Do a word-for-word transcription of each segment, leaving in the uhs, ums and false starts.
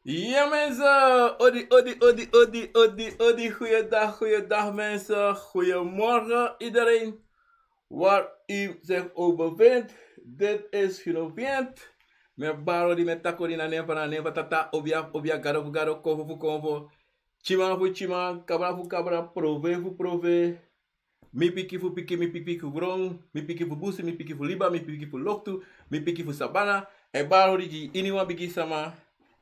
Ja, mensen. Odi, odi, odi, odi, odi, odi. Goeiedag, goeiedag, mensen. Goeiemorgen, iedereen. Waar u zich ook bevindt. Dit is Genoviënt. Mi e bari odi, mi e taki odi na nen fu, na nen fu Tata, obia, obia, gado fu gado, konfo fu konfo, tyiman fu tyiman, kabra fu kabra, profe fu profe. Mi pikin fu pikin, mi pikin fu wrong, mi pikin fu busi, mi pikin fu liba, mi pikin fu loktu, mi pikin fu sabana. E bari odi gi iniwan bigi sama.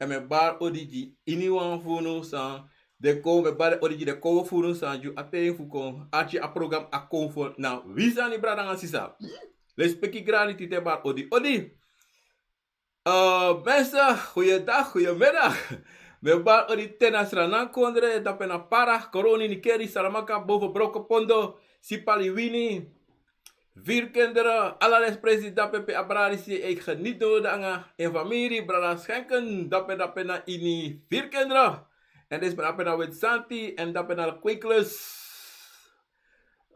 En mi e bari odi gi iniwan fu unu san de kon, mi e bari odi gi den konfo fu unu san gi a ten fu kon arki a program A Konfo na Wi Sani, brada nanga sisa. Lespeki grani, tide bari odi, odi. Eh, mensen, goeiedag, goeiemiddag. Mi e bari odi te na Sranan kondre, dape na Para, Koroni, Nickerie, Saramacca, Boven Brokopondo, Sipaliwini, Vier Kinderen, ala den presi dape pe a brada disi e geniet nanga en famiri, brada Schenken, dape, dape na ini Vier Kinderen. En den sma dape na Wit Santi, en dape na Kweklus,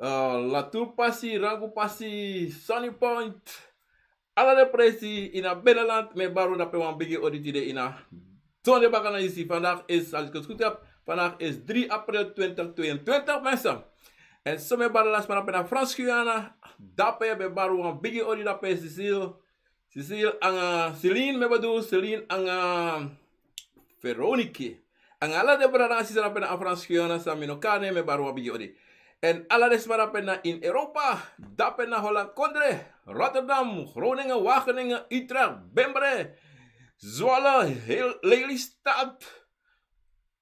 eh, Latour Pasi, Rangu Pasi, Sunny Point. Ala den presi ini a binnenland, mi e bari unu dape wan bigi odi tide ini a zonde bakana disi. Vandaag is, als ik het goed heb, vandaag is drie april twintig tweeëntwintig, mensen. En so mi e bari ala sma dape na Frans Guyana, dape mi e bari wan bigi odi dape Cecile. Cecile anga Celine, mi e bedoel Celine anga Veronique. Anga ala den brada nanga sisa dape na a Frans Guyana san mi no kari nen, mi e bari wan bigi odi. En ala den sma dape na ini Europa, dape na Holland kondre, Rotterdam, Groningen, Wageningen, Utrecht, Bembre, Zwolle, heel Lelystad,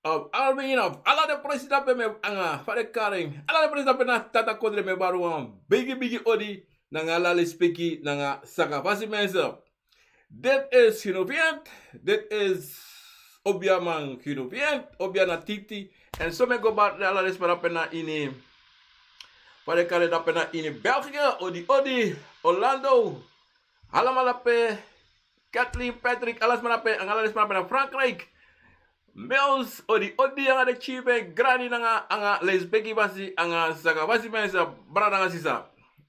of Almere, of ala den presi dape mi e, anga fa den kari en, ala den presi dape na Tata kondre, mi e bari wan bigi, bigi odi, nanga ala lespeki, nanga sakafasi, mensen. Dit is Genoviënt. Dit is Obiaman Genoviënt, Obia na Titi. En so mi e go bari ala den sma dape na ini, fa den kari en, dape na ini België, odi, odi, Orlando. Alamala pe, Kathleen, Patrick, ala sma dape, anga ala den sma dape na Frankrijk. Mils, odi, odi, anga den chief, grani nanga, anga lespeki fasi, anga sakafasi, mensen, brada nanga sisa.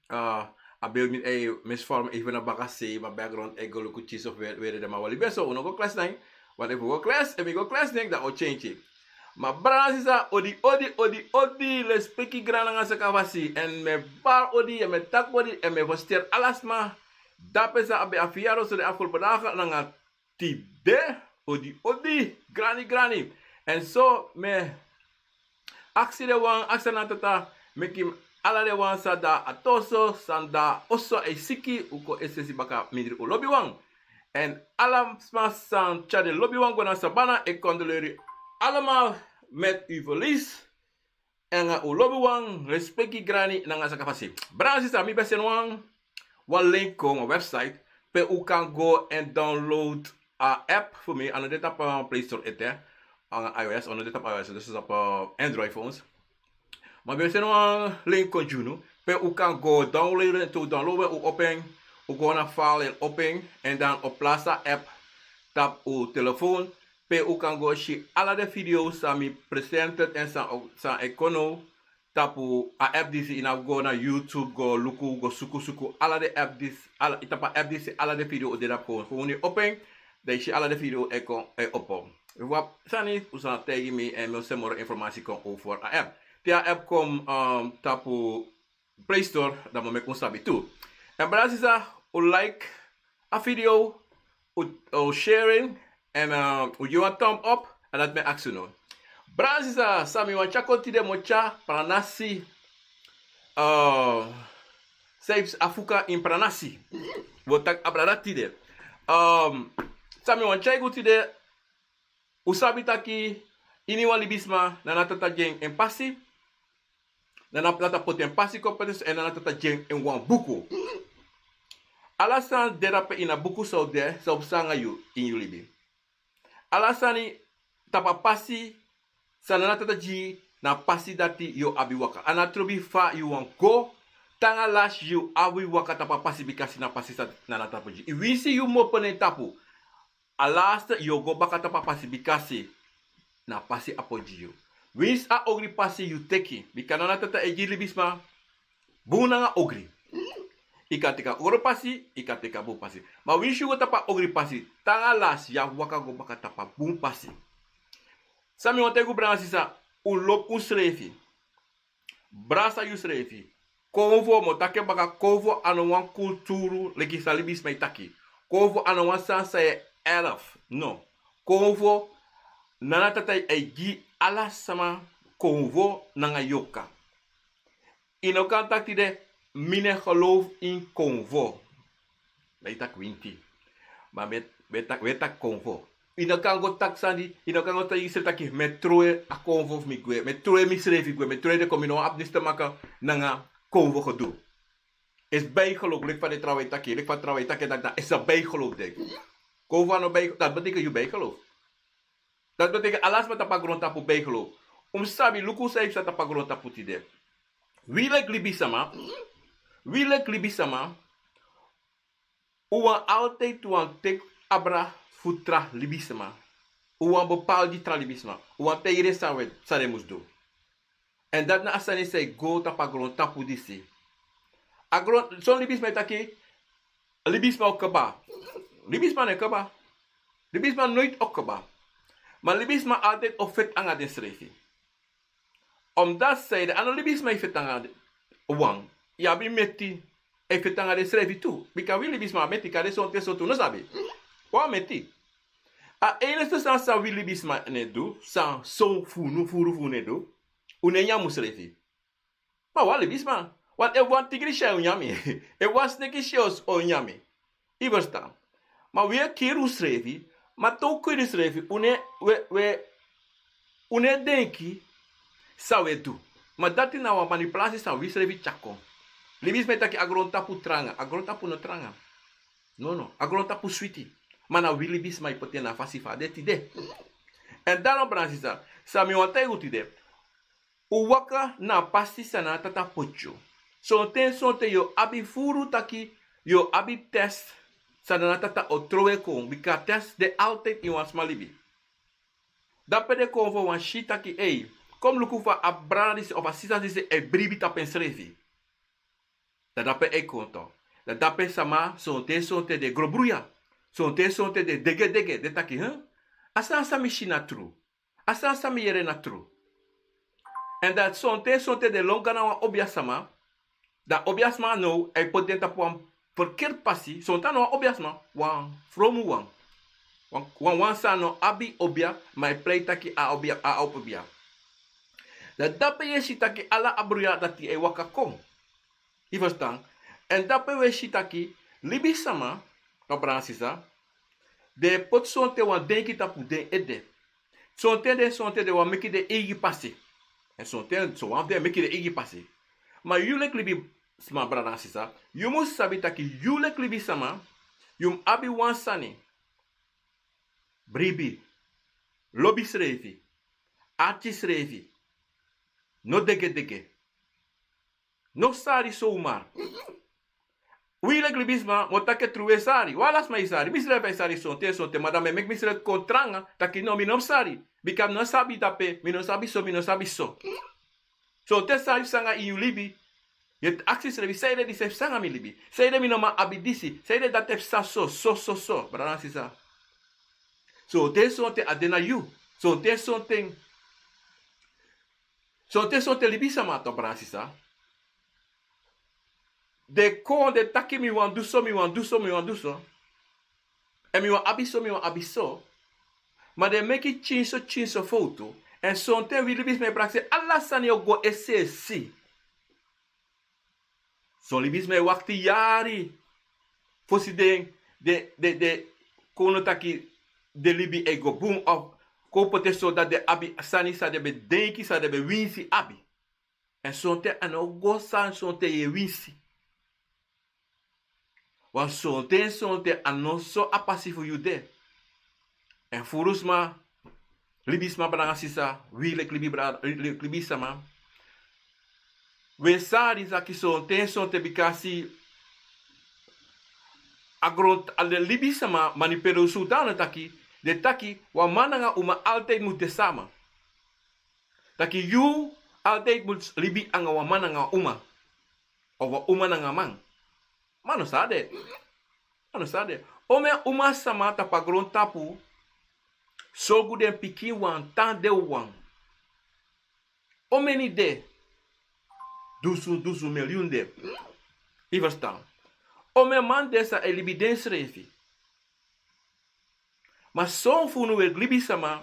Ah, a beeld mi e misvorm even na baka sei, ma background e go luku tyis of were, were de, ma wi e libi so, un no go klesi nen. Want efu un go klesi, efu mi go klesi nen, dan o change. Ma brada nanga sisa, odi, odi, odi, odi, lespeki, grani nanga sakafasi. En mi e bari odi, en mi e taki odi, en mi e feliciteer ala sma dape san abi a verjaardag so den afgelopen dagen nanga tide, odi, odi, grani, grani. En so mi e aksi den wan, aksi na Tata, meki ala den wan san de a toso, san de a oso e siki, un kon e seti baka mindri un lobiwan. En ala sma san tyari den lobiwan go na sabana, e condoleer u allemaal met uw verlies. Anga un lobiwan, lespeki, grani nanga sakafasi. Brada nanga sisa, mi ben seni wan, wan link kon, wan website, pe un kan go en download a app fu mi, a no de tapu Play Store ete, anga iOS, a no de tapu iOS, dus tapu Android phones. Ma mi ben seni wan link kon gi unu, pe un kan go download en, te un download en, un opo en, un go na file, un opo en, en dan un plasi a app tapu un telefoon, pe un kan go si ala den video san mi present, en san, san e kon now tapu a app disi. Yu no abi go na YouTube go luku, go suku suku ala den app disi, ala, tapu a app disi ala den video o de dapu. Kon, kon unu opo en, dan yu si ala den video e kon, e opo. Efu wan sani un sa taigi mi, en mi o seni moro informasi kon over a app. Te a app kon, um, tapu Play Store, dan mi o meki un sabi tu. En brada nanga sisa, un like a video, un, un share en, en, uh, un gi wan thumb up, en dati mi e aksi unu. Brada nanga sisa, san mi wani tyari kon tide, mi o tyari pranasi, uh, seips afuka ini pranasi. Mi o taki abra dati tide. Um, san mi wani tyari kon tide, Un sabi taki iniwan libisma na na tata gi en en pasi. Na na tata poti en pasi kon poti en so èn na na tata gi en en wan buku. Ala sani de dape ini a buku san o de san o psa nanga yu ini yu libi. Ala sani tapu a pasi san na na tata gi yu na a pasi dati yu o abi waka a na trobi fa yu wani go. Te nanga lasi yu abi waka tapu a pasi bika si na a pasi san na na tapu gi yu winsi yu mu opo na en tapu. A laste yu o go baka tapu a pasi bika si na a pasi a poti gi yu. Winsi a ogri pasi yu teki bika na na tata e gi libisma bun nanga ogri. Yu kan teki a ogri pasi yu kan teki a bun pasi. Ma winsi yu go tapu a ogri pasi te nanga lasi yu abi waka go baka tapu a bun pasi. San mi wani taigi un brada sisa, un lobi unsrefi. Brasa yusrefi. Konfo mi o taki en baka konfo a no wan kulturu leki san libisma e taki. Konfo a no wan sani san yu e elf no. Konfo na na tata e gi ala sama konfo nanga yoka. Yu no kan taki tide mi no e gelowfu ini konfo. Dati yu taki winti. Ma mi e taki konfo. Yu no kan go taki sani yu no kan go taki yusrefi taki mi e trowe a konfo fu mi gwe mi e trowe misrefi gwe mi e trowe den kon mi no wan abi nisi te maka nanga konfo gedu. Esi baigelowfu leki fa den trawan e taki leki fa trawan e taki en dati dan esi a baigelowfu de. Konfo a no baigelowfu dati beteike yu baigelowfu. Dati beteike ala sma tapu a grontapu baigelowfu. Un mus sabi luku san yu psa tapu a grontapu tide. Wi leki libisma wi leki libisma un wani altidi wani teki abra fu tra libisma. Un wani bepaldi tra libisma un wani taigi den san den mus du. Èn dati na a sani san e go tapu a grontapu disi. A gron son libisma e taki libisma o kaba. Libisma no e kaba. Libisma noiti o kaba. Ma libisma altidi o feti nanga densrefi. Omdati saide a no libisma e feti nanga wan yu abi meti e feti nanga densrefi tu bika wi libisma a meti kari sonten sonten un no sabi. Wan meti a eneste sani san wi libisma no e du san son fu unu furu fu unu e du. Un no e nyan musrefi. Ma wan libisma wan efu wan tigri si a e un nyan mi efu wan sneki si a e un nyan mi. Yu ferstan? Ma wi e kiri unsrefi. Ma te un kiri unsrefi un no e denki san un e du. Ma dati na wan manipulasi san wi srefi tyari kon. Libisma e taki a grontapu tranga a grontapu no tranga. Nono a grontapu switi. Ma na wi libisma e poti en na a fasi fa a de tide. Èn daro bransisa san mi wani taigi un tide. Un waka na a pasi san nana tata poti yu. Sonten sonten yu o abi furu taki yu o abi test san nana tata o trowe kon bika test de altidi ini wan sma libi. Dape den kon fu wan si taki ei, kon mus luku fa a brada disi of a sisa disi e bribi tapu ensrefi. Dan dape e kon to dan dape sama sonten sonten den grobruya. Sonten sonten den degedege den taki a sani san mi si na tru. A sani san mi yere na tru. Èn dan sonten sonten den lon go na wan obiasma. Dan obiasma now a e poti den tapu wan ferkerti pasi sonten a no wan obiasma wan fromu wan. Wan wan san no abi obia ma a e prei taki a obia a obia. Dan dape yu e si taki ala a bruya dati a e waka kon. Yu ferstan? Èn dape wi e si taki libisma, na bransisa, den e poti sonten wan denki tapu den ede. Sonten den sonten den wani meki den eigi pasi. Èn sonten sowan fu den e meki den eigi pasi. Ma yu leki libisma brada nanga sisa, yu mus sabi taki yu leki libisma yu mus abi wan sani. Bribi, lobi srefi, arki srefi, no degedege. No sari sowmar. Wi leki libisma mi o taki en tru wi e sari wan ala sma e sari misrefi a e sari sonten sonten ma dan mi e meki misrefi kon tranga. Taki no mi no mus sari. Bika mi no sabi dape mi no sabi so mi no sabi so. Sonten sari fu sanga ini yu libi. Yu e aksi srefi sanede disi e fu sanga mi libi? Sanede mi no man abi disi sanede dati e fu sa so so so so brada nanga sisa. Sonten sonten a de na yu. Sonten sonten sonten sonten libisma to brada sisa. Den kon den taki mi wani du so mi wani du so mi wani du so. Èn mi wani abi so mi wani abi so. Ma den meki tyinso tyinso fowtu. Èn sonten wi libisma e prakseri ala sani o go esi esi. Son libisma e wakti yari fosi den den den kon no taki den libi e go bun of kon poti en so dati den abi sani san den ben denki san den ben winsi abi. Èn sonten a no go san sonten yu e winsi. Wan sonten sonten a no so a pasi fu yu de. Èn furu sma, libisma, brada nanga sisa, wi leki libi brada, leki libisma, wi e sari saki sonten sonten bika si a gron, a den libisma manipuleren un sudano taki, den taki wan man nanga uma altijd mus de sama. Taki yu altijd mus libi anga wan man nanga uma, of wan uma nanga man. Ma no sa de. Ma no sa de. Omeni uma sama tapu a grontapu sorgu den pikin wan tan de wan? Omeni de? Dusun dusun milyun de. Yu e ferstan? Omeni man de san e libi densrefi? Ma son fu unu, wi e libisma,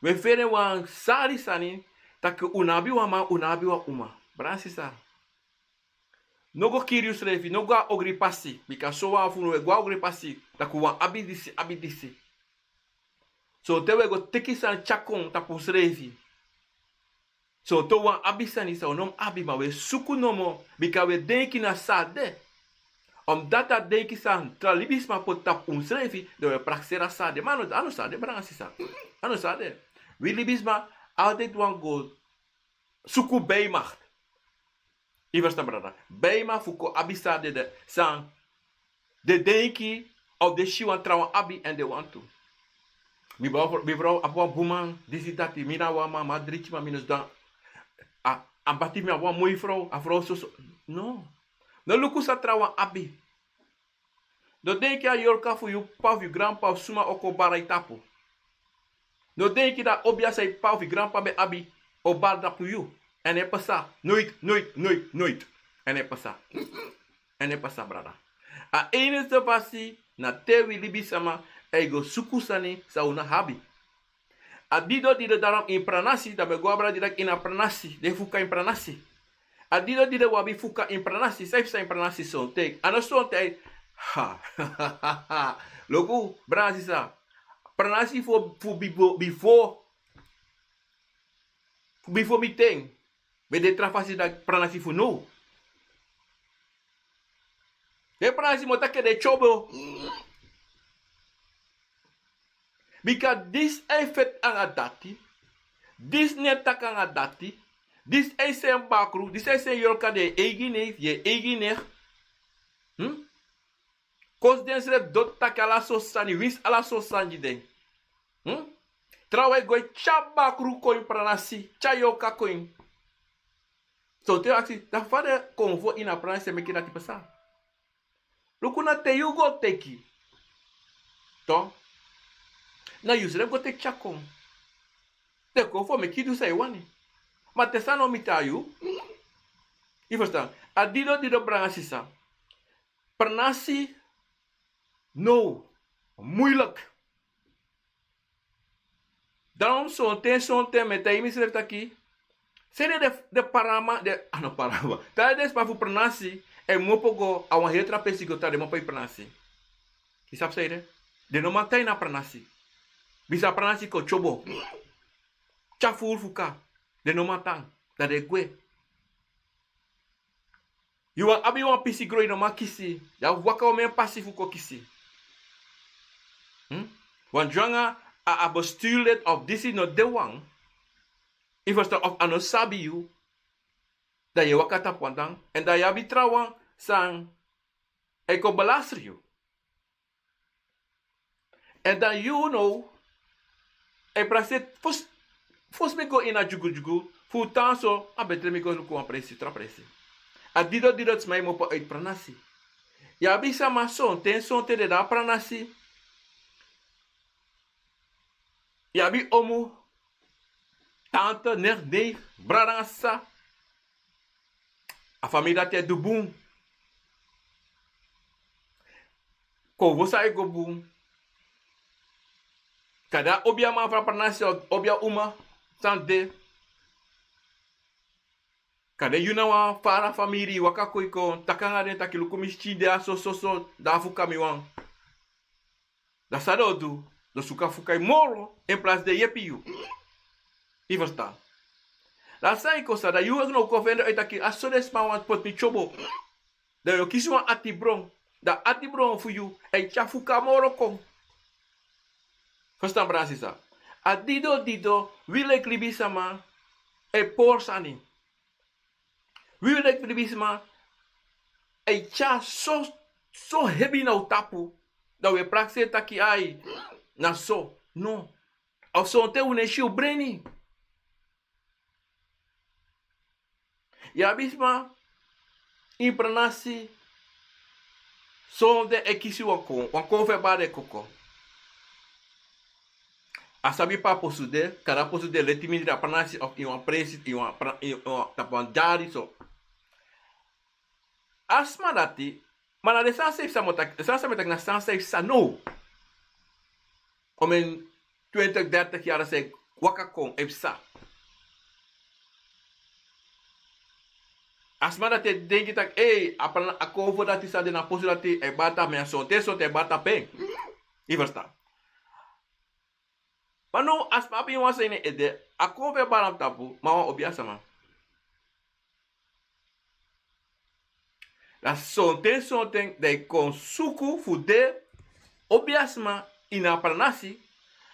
wi e feni wan sari sani, taki un no abi wan man, un no abi wan uma. Brada nanga sisa, no go kiri yusrefi, no go na ogri pasi, bika sowan fu unu e go na ogri pasi, taki un wani abi disi, abi disi. Sonten wi e go teki sani tyari kon tapu unsrefi. Sonten un wani abi sani san un no mus abi, ma wi e suku nomo, bika wi e denki na san a de. Omdati a denki san tra libisma poti tapu unsrefi, dan wi e prakseri a san a de. Ma a no, a no san a de, brada nanga sisa. A no san a de. Wi libisma altijd wani go suku bijmacht. Yu e ferstan, brada? Bijmacht fu kon abi san den, san den denki, of den si wan trawan abi èn den wani tu. Mi bro, mi bro abi wan bun man, disi dati, mi na wan man, mi na dri tiki man, mi no sidon a, a bati, mi abi wan moi frow, a frow soso. No. No luku san trawan abi. No denki a yorka fu yu p'pa fu yu granp'pa fu suma o kon bari na yu tapu. No denki dati a obia san yu p'pa fu yu granp'pa ben abi o bari tapu yu. A no e pasa. Noiti, noiti, noiti, noiti. A no e pasa. A no e pasa, brada. A enigste fasi na te wi libisma e go suku sani san un no abi. A dido dido, daarom ini pranasi, dan mi e go abra direct ini a pranasi, den fuka ini pranasi. A dido dido wi abi fuka ini pranasi, san yu psa ini pranasi sonten? A no sonten. Ha. Luku, brada nanga sisa. Pranasi fu, fu bifo, bifo, fu bifo mi ten ben de tra fasi dan pranasi fu now. Den pranasi mi o taki den tyobo. Bika disi e feti anga dati. Disi no e taki anga dati. Disi e seni bakru, disi e seni yorka, den e eigi nen, yu e eigi nen. Hm? Kosi densrefi doti taki ala sosi sani, winsi ala sosi sani gi den. Hm? Trawan e go e tyari bakru kon ini pranasi, tyari yorka kon ini. So te yu aksi, dan fa den konfo ini a pranasi e meki dati pasa? Luku, na te yu go teki, to, na yusrefi go teki tyari kon. Den konfo meki yu du san yu wani. Ma te san no miti na yu, yu ferstan? A dido dido, brada nanga sisa. Pranasi now muilek. Daarom sonten, sonten mi e taigi misrefi taki, seni den, den parama, den, a no parama. Te den sma fu pranasi e mopo go a wan heri tra presi go, te den mopo ini pranasi. Yu sabi san ede? Den no man tan ini a pranasi. Bisa pranasi kon tyobo. Tyari furu fuka. Den no man tan. Dan den e gwe. Yu wani abi wan pisi gron, yu no man kisi. Yu abi waka omeni pasi fu kon kisi. Hm? Wan dyu anga a, a bestuurslid of disi no de wan. Yu ferstan, of a no sabi yu. Dan yu e waka tapu wan dan. Èn dan yu abi trawan san e kon belastri yu. Èn dan yu now e prakseri, fosi, fosi mi go ini a dyugudyugu fu tan so, a betre mi go luku wan presi, tra presi. A dido dido sma e mopo uit pranasi. Yu abi sama sonten, sonten den de na pranasi. Yu abi omu, tante, nicht, neef, brada nanga sisa. A famiri dati e du bun. Konfo san e go bun. Kande a obiaman fu a pranasi, obia uma san de. Kande yu na wan fara famiri, yu waka kon, yu kon taki anga den taki, luku, mi pikin de ya so so so, dan a fuka mi wan. Dan san den o du? Den suku a fuka yu moro, en plasi den yepi yu. Yu ferstan? Dan san yu kon sa, dan yu no kon fende yu e taki a so den sma wani poti mi tyobo. Dan yu o kisi wan atibron. Dan atibron fu yu e tyari fuka moro kon. Ferstan, brada, sisa? A dido dido, wi leki libisma e pori sani. Wi leki libisma e tyari so, so hebi na un tapu. Dan wi e prakseri taki ai, na so. No. A sonten un no e si un breni. Yu abi sma ini pranasi, sonten e kisi wan kon, wan kon fu e bari e koko. A sabi pe a posu de, kande a posu de leti mindri a pranasi of ini wan presi, ini wan pra-, ini wan, tapu wan dyari so. A sma dati, ma na den sani san yu psa, mi o taki, den sani san mi e taki na sani san yu psa now. Omeni twintig, dertig yari san e waka kon e psa. A sma dati e denki taki, ei, a prana, a konfo dati san de na posu dati e bari tapu, ma a sonten, sonten e bari tapu en. Yu ferstan? Ma now a sma abi wan sani na en ede, a konfo e bari na tapu, ma wan obiasma. Dan sonten, sonten dan yu kon suku fu de obiasma ini a pranasi.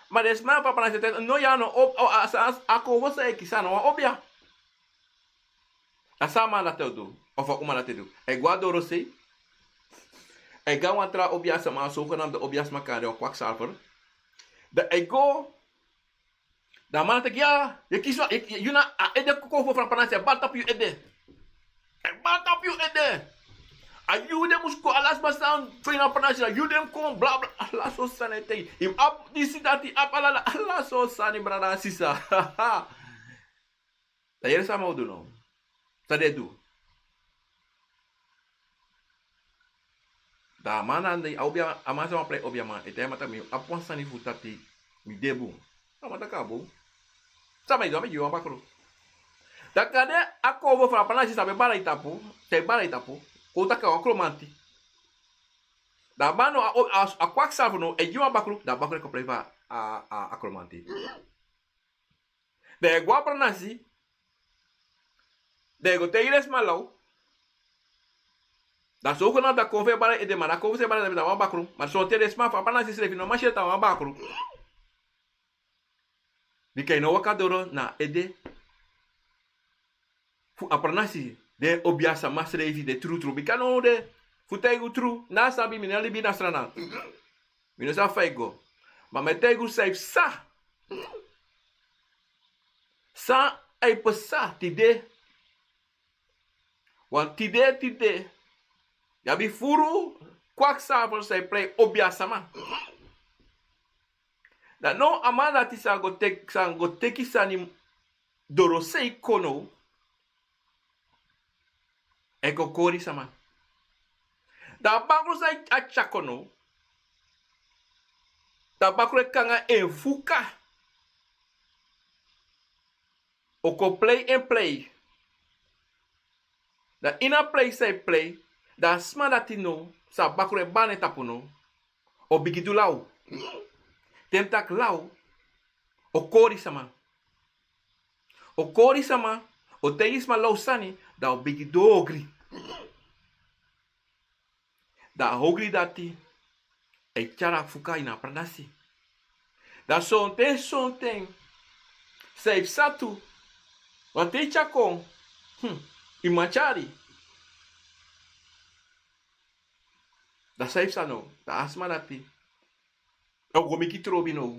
Ma den sma fu a pranasi e taki no, ya no, o, o, a, a, a konfo san yu e kisi a no wan obia. Dan san a man dati o du, of a uma dati e du? A e go na dorosei. A e go na wan tra obiasma, a sowkana den obiasma kande wan kwakzalver. Dan a e go. Dan a man taki, ya, yu e kisi wan, yu, yu, yu na a ede kon fu a pranasi, a e bari tapu yu ede. A e bari tapu yu ede. A yu den mus kon, ala sma san de ini a pranasi, a yu den mus kon, bla, bla, ala so sani e taigi. Yu abi disi dati, yu abi ala, ala so sani, brada, sisa. Dan yere san a man o du now. San den e du? Dan a man na den, a obia, a man san wani prei obiaman, e taigi a man taki mi abi wan sani fu taki mi de bun. A man taki a bun. San mi e du, a mi e gi yu wan bakru. Dan kande a konfo fu a pranasi san ben bari na yu tapu, san e bari na yu tapu, kon taki a wan kromanti. Dan a man now, a, a, a kwakzalver now e gi wan bakru, dan a bakru e kon prei fu a, a, a kromanti. Dan yu e go na pranasi. Dan yu e go taigi den sma law. Dan sowkana a konfo e bari ede, ma a konfo san e bari ede na wan bakru. Ma sonten den sma fu a pranasi srefi no man si dati na wan bakru. Bika yu no waka doro na ede fu a pranasi, den obiasma srefi, den trutru. Bika now de, fu taigi yu tru, mi no sabi, mi no e libi na Sranan. Mi no sabi fa yu go. Ma mi e taigi yu san e psa. San e psa tide. Wan tide, tide, yu abi furu kwakzalver san e prei obiasma. Dan now a man dati san go tek-, san go teki sani dorosei kon now, e kon kori sama. Dan a bakru san a tyari kon now, dan a bakru e kon nanga en fuka. O kon prei en prei. Dan ini a prei san a e prei, dan a sma dati now, san a bakru e bari na en tapu now, o bigin du law. Te mi taki law, o kori sama. O kori sama, o taigi sma law sani, dan o bigin du ogri. Dan a ogri dati e tyari a fuka ini a pranasi. Dan sonten, sonten, san e psa tu, wanten yu tyari kon, hm, yu man tyari. Dan san e psa now, dan a sma dati o go meki trobi now.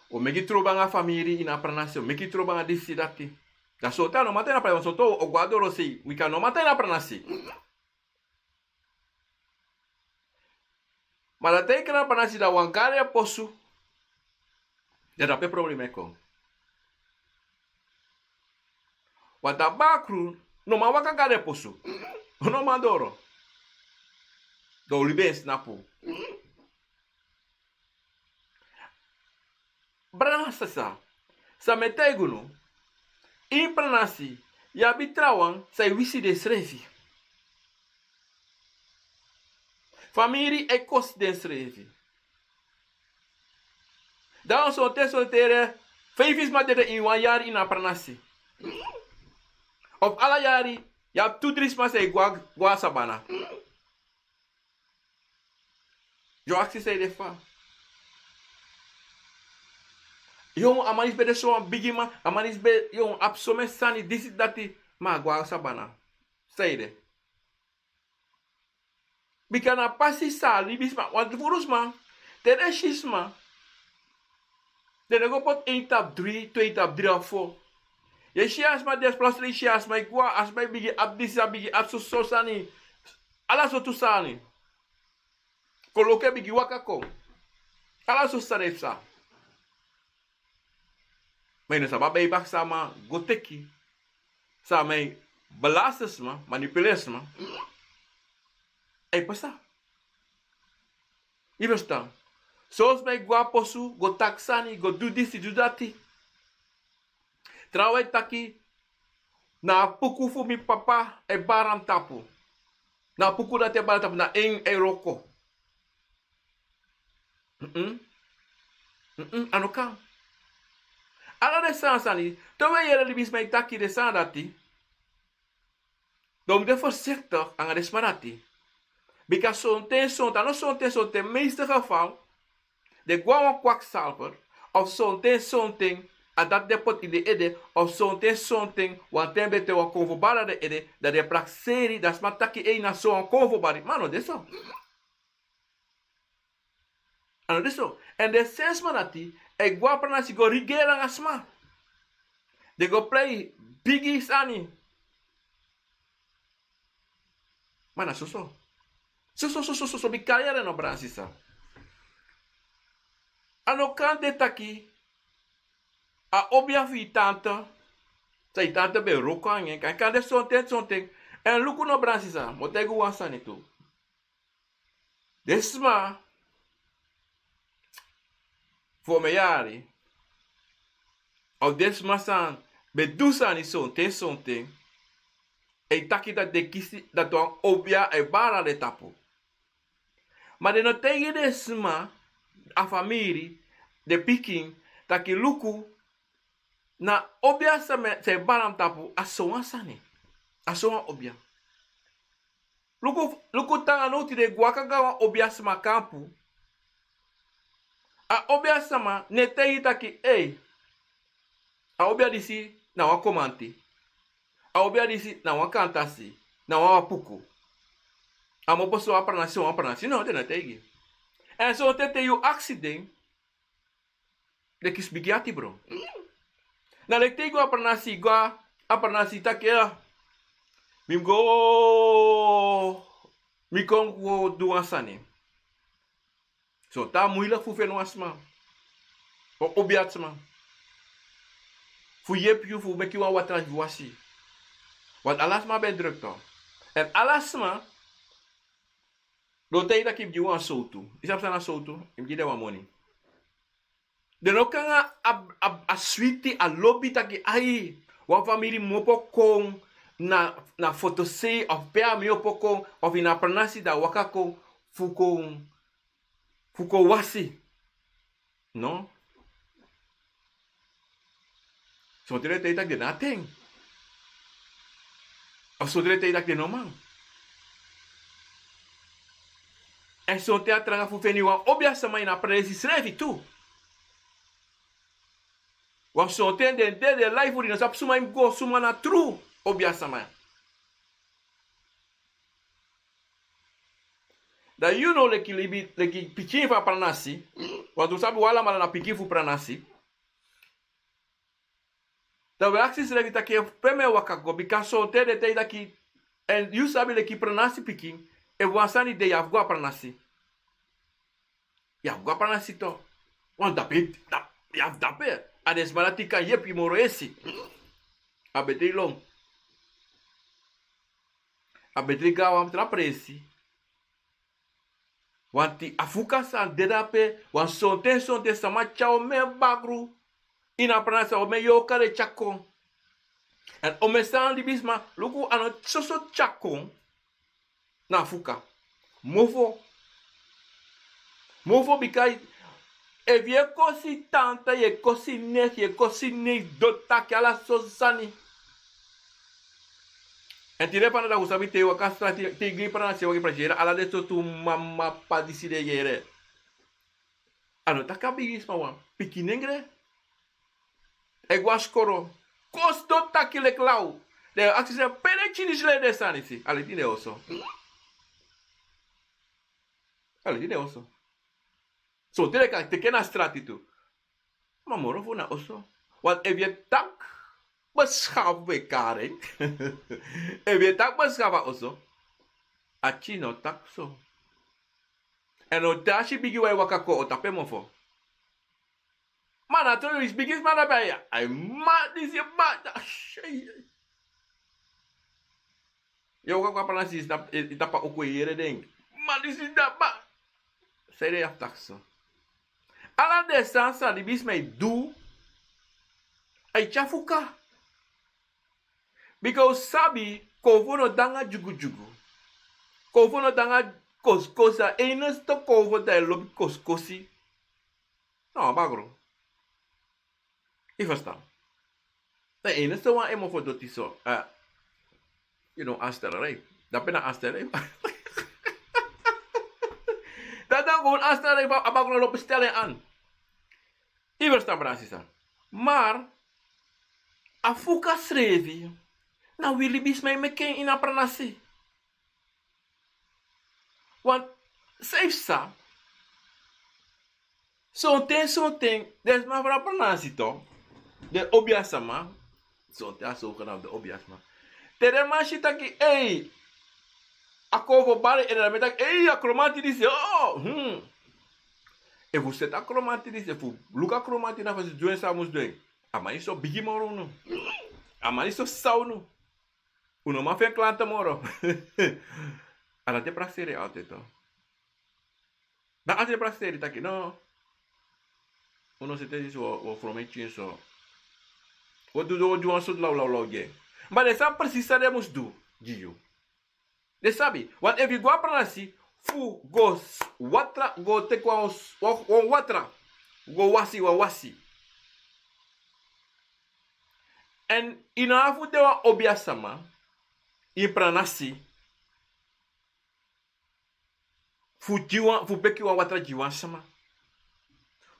O meki trobi nanga famiri ini a pranasi, o meki trobi nanga disi dati. Dan sonten a no man tan ini a pranasi, sonten o go na dorosei, bika a no man tan ini a pranasi. Ma dan te yu kon na pranasi, dan wan gado e posu. Dan drape problema e kon. Want a bakru no man waka gado e posu. No man doro. Dan o libi en snapu. Brada nanga sisa, san mi e taigi unu, ini pranasi yu abi trawan san e wisi densrefi. Famiri e kosi densrefi. Dan sonten sonten yu e feifi sma dede ini wan yari ini a pranasi. Of ala yari yu abi tu dri sma san e go na sabana. Yu o aksi san yu de fa. Yu a man disi ben de so wan bigiman, a man disi ben yu abi somen sani disi dati, ma a go na sabana. San yu de. Bika na pasi san a libisma, wantu furu sma, te den si sma, den no go poti en tapu dri, tu en tapu dri a fo. Yu e si a sma, den plasri yu e si a sma e go, a sma e bigin abi disi, a bigin abi soso sani. Ala sortu sani. Koloku e bigin waka kon. Ala sortu sani e psa. Ma yu no sabi a beibaksama go teki. San a man e belasti sma, manipuleri sma. A e pasa. Yu e ferstan? Son sma e go na posu, go taki sani, go du disi, du dati. Trawan e taki, na a puku fu mi papa e bari na mi tapu. Na a puku dati e bari na mi tapu, na en e wroko. Mm-mm. Mm-mm, a no kan. Ala den sani sani, te un e yere libisma e taki den sani dati, dan un mus de voorzichtig anga den sma dati. Bika sonten sonten, a no sonten sonten, meeste geval, den go na wan kwakzalver, of sonten sonten, a dati den poti ini den ede, of sonten sonten, wanten ben de wan konfobari na den ede, dan den prakseri, dan sma taki ei na so wan konfobari, ma a no de so. A no de so. Èn den seni sma dati e go na pranasi go rigeri nanga sma. Den go prei bigi sani. Ma na soso. Soso, soso, soso, mi kari yere no, brada sisa. A no kan de taki a obia fu yu tante, san yu tante ben wroko nanga en, kan, kan de sonten, sonten. Èn luku no, brada sisa, mi o taigi un wan sani tu. Den sma fu omen yari, of den sma san ben du sani sonten sonten, e taki dati den kisi, dati wan obia e bari na den tapu. Ma den no taigi den sma, a famiri, den pikin, taki luku, na obia san e bari na mi tapu, a sowan sani. A sowan obia. Luku, luku tan, a no tide go waka go na wan obia sma kampu. A obia sma no e taigi taki, ei, a obia disi na wan komanti. A obia disi na wan kantasi, na wan wapuku. A mu opo so wan pranasi, so wan pranasi. No, den no e taigi. Èn sonten te yu aksi den, den kisi bigi ati, bro. Na leki te yu go a pranasi, go a pranasi taki, ya, mi mus go, mi kon go du wan sani. Sonten a muilek fu feni wan sma, wan obiasma, fu yepi yu, fu meki wan watra fu wasi. Want ala sma ben drukte. Èn ala sma, den o taigi taki yu mus gi wan sowtu. Yu sabi san na sowtu? Yu mus gi den wan moni. Den no kon nanga a, a, a switi, a lobi taki ai, wan famiri mu opo kon na, na fotosei, of pe a mu opo kon, of ini a pranasi dan a waka kon, fu kon, fu kon wasi. No. Sonten den e taigi taki den no abi ten. Of sonten den e taigi taki den no man. Èn sonten a tranga fu feni wan obiasma ini a presi srefi tu. Wan sonten den de, den lai fu den no sabi suma yu mus go, suma na tru obiasma. Dan yu no leki libi, leki pikin fu a pranasi, want un sabi un alamala na pikin fu pranasi. Dan un e aksi yusrefi taki pe mi e waka go, bika sonten den e taigi taki, èn yu sabi leki pranasi pikin, efu wan sani de yu abi fu go a pranasi. Yu abi fu go a pranasi tu. Want dape, da, yu abi dape. A den sma dati kan yepi yu moro esi. A betri lon. A betri go na wan tra presi. Want a fuka san de dape, want sonten, sonten sama tyari omen bakru. Ini a pranasi omen yorka den tyari kon. Èn omen sani libisma, luku, a no soso tyari kon na a fuka. Mofo. Mofo bika Efu yu e kosi tanta, yu e kosi nesi, yu e kosi nei, doti taki, ala sortu sani. Èn tide fana dati un sabi te yu waka strati, te yu gi pranasi, yu waka pranasi, yu yere ala den sortu mama p'pa disi de, yu yere. A no taki a bigisma wan, pikinengre. E go a skoro. Kosi doti taki leki law. Den e aksi se pe den kisi disi leri den sani disi. A leti ini den oso. A leti ini den oso. So te den kan teki en na strati tu. Ma moro fu na oso. Want efu yu e taki beschafu, e kari en. Efu yu e taki beschafu a oso, a kisi no taki so. Èn o te a si bigi wan e waka kon, o tapu en mofo. Ma na tron yu si bigisma na bai ya. Ai, ma disi, ma da, shei. Yu o waka kon a pranasi, yu tapu a uku, yu yere den. Ma disi, da, ma. San ede yu abi taki so? Ala den sani san libisma e du, a e tyari fuka. Bika un sabi, kowfow no de nanga dyugudyugu. Kowfow no de nanga kosikosi. A enigste kowfow dan e lobi kosikosi na wan bakru. Yu ferstan? Na enigste wan e mofo doti so. A, yu no, anstelerij. Dape na anstelerij. Dati na gewoon anstelerij, a bakru lobi stel en an. Yu ferstan, brada, sisa? Maar a fuka srefi, na wi libisma e meki en ini a pranasi. Want san yu psa, sonten, sonten den sma fu a pranasi tu, den obiasma, sonten a so kan na den obiasma. Te den man si taki, ei, a kowfow bari en, dan den taki, ei, a kromanti disi, o, hmm. Efu un seti a kromanti disi, efu un luku a kromanti na fasi, du en san a mus du en. A man disi o bigi moro unu. A man disi o sisa unu. Un no man feni klanti moro. A dati e prakseri altijd, toch. Dan a dati e prakseri taki, no. Un no seti disi, wi o, wi o fromen pikin so. Wi o du, wi o du wan sortu lawlaw gi en. Ma den sabi precies san den mus du gi yu. Den sabi. Want efu yu go a pranasi fu go s-, watra, go teki wan s-, wan, wan watra, go wasi, wan wasi. Èn yu no abi fu de wan obiasma ini pranasi fu gi wan, fu peki wan watra gi wan sma.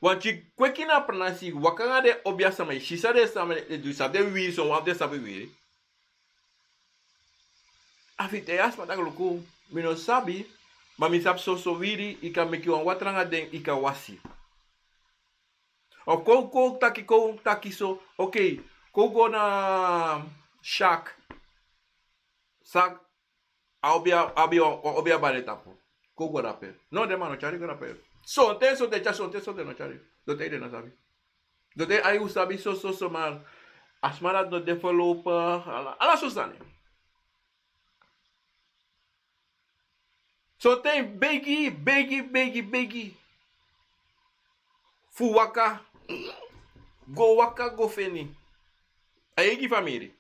Want yu kweki na pranasi, yu waka nanga den obiasma, yu si san den sma e du, yu sabi den wiwiri, son wan fu den sabi wiwiri. A fu yu taigi a sma taki luku, mi no sabi, ma mi sabi soso wiwiri, yu kan meki wan watra nanga den, yu kan wasi. Of kon, kon taki, kon taki so, okay, kon go na Shark. Shark, a obi a, abi wan, wan obi a bari tapu. Kon go dape. No, den man no tyari go dape. Sonten, sonten tyari, sonten, sonten no tyari. Doti ede no sabi. Doti ai un sabi so, so, so, ma a sma dati no de voorlopig, ala, ala so sani. Sonten begi, begi, begi, begi. Fu waka. Go waka, go feni. A eigi famiri.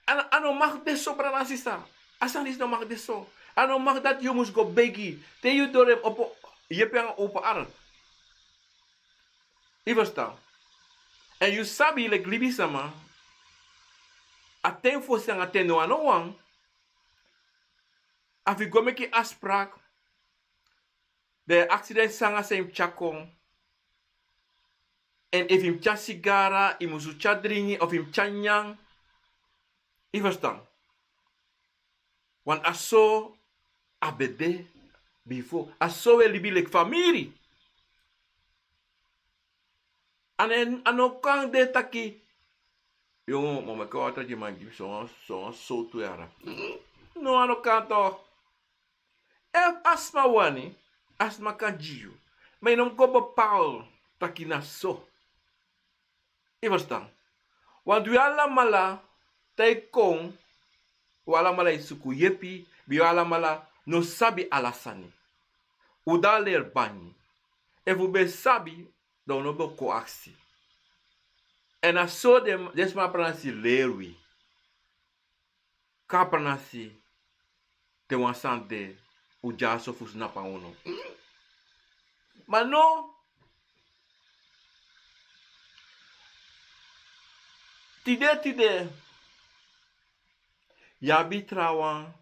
A no, a no mag de so, brada, sisa. A sani disi no mag de so. A no mag dati yu mus go begi. Te yu doro en opo, yepi nanga opo arm. Yu ferstan? Èn yu sabi, leki libisma, a ten fosi nanga ten now a no wan. A fu yu go meki afspraak, dan yu e aksi den sani san yu mus tyari kon. Èn efu yu mus tyari sigara, yu musu tyari dringi, of yu mus tyari nyanyan. Yu ferstan? Want a so a ben de bifo. A so wi e libi leki famiri. A no, a no kan de taki, yo, mama, kon watra gi man gi mi, so wan, so wan sowtu yara. No, a no kan toch. Efu a sma wani, a sma kan gi yu. Ma yu no mus go bepaal taki na so. Yu ferstan? Want wi alamala, te yu kon, wi alamala e suku yepi, wi alamala no sabi ala sani. Un de a leri bangi. Efu un ben sabi, dan un no ben o kon aksi. Èn na so den, den sma pranasi leri wi. Kon a pranasi, te wan sani de, un dyaso fu snapu nanga unu. Ma no, tide tide yu abi trawan.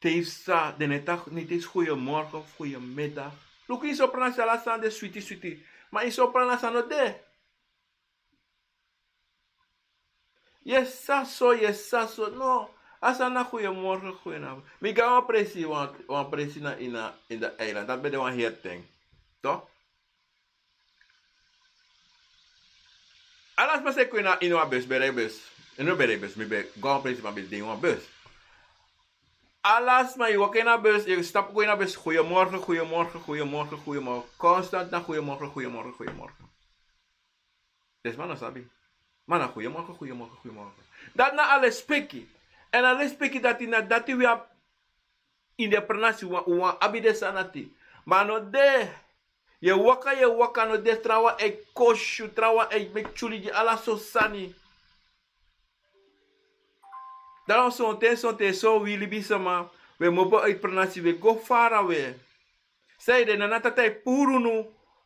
Te yu sa den e taki niti isi goeiemorgen of goeiemiddag. Luku yu so pranasi ala sani de switi switi. Ma yu so pranasi a no de. Yu e sa so yu e sa so no. A sani na goeiemorgen goeienavond. Mi go na wan presi wan presi na ini a eiland dati ben de wan heri ten. Tok. Ala sma san e kon ini wan bus ben rei bus. Mi no ben rei bus mi ben go na wan presi ma mi ben de ini wan bus. Ala sma yu waka ini a bus yu stapu go ini a bus goeiemorgen goeiemorgen goeiemorgen goeiemorgen konstant na goeiemorgen goeiemorgen goeiemorgen. Den sma no sabi. Ma na goeiemorgen goeiemorgen goeiemorgen. Dati na a lespeki. Èn a lespeki dati na dati wi abi. Ini den pranasi wan abi den sani ati. Ma a no de. Yu e waka yu e waka a no de trawan e kosi yu trawan e meki tyuli gi ala so sani. Dan sonten sonten so wi libisama wi e mobo e pranasi wi e go fara wi e. Sanede nana tata e puru unu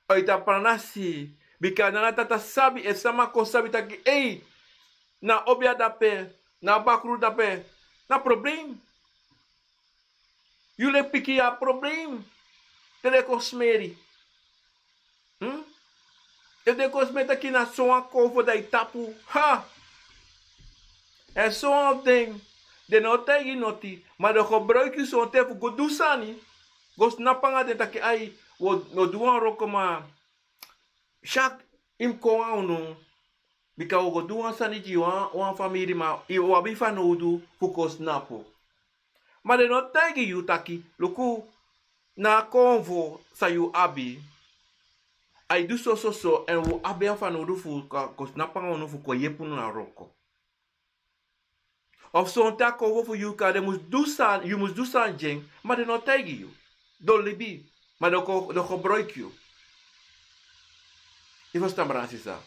uiti a pranasi. Bika nana tata sabi efu sama kon sabi taki ei, na a obia dape, na a bakru dape, na problem. Yu leki pikin yu abi problem. Te den kon smeri efu den kon smeri taki na sowan konfo dan yu tapu. Èn sowan fu den den no taigi noti. Ma den o gebruiki yu sonten fu go du sani. Go snapu nanga den taki ai, wi o du wan wroko ma syak, yu mus kon nanga unu. Bika wi o go du wan sani gi wan famiri ma wi abi fanowdu fu kon snapu. Ma den no taigi yu taki luku, na a konfo san yu abi. A e du sososo èn wi abi a fanowdu fu kon snapu nanga unu fu kon yepi unu na wroko. Of sonten a konfo fu yu kari den mus du sani yu mus du sani gi en. Ma den no taigi yu. Den o libi ma den o gebroiki yu. Yu ferstan brada sisa.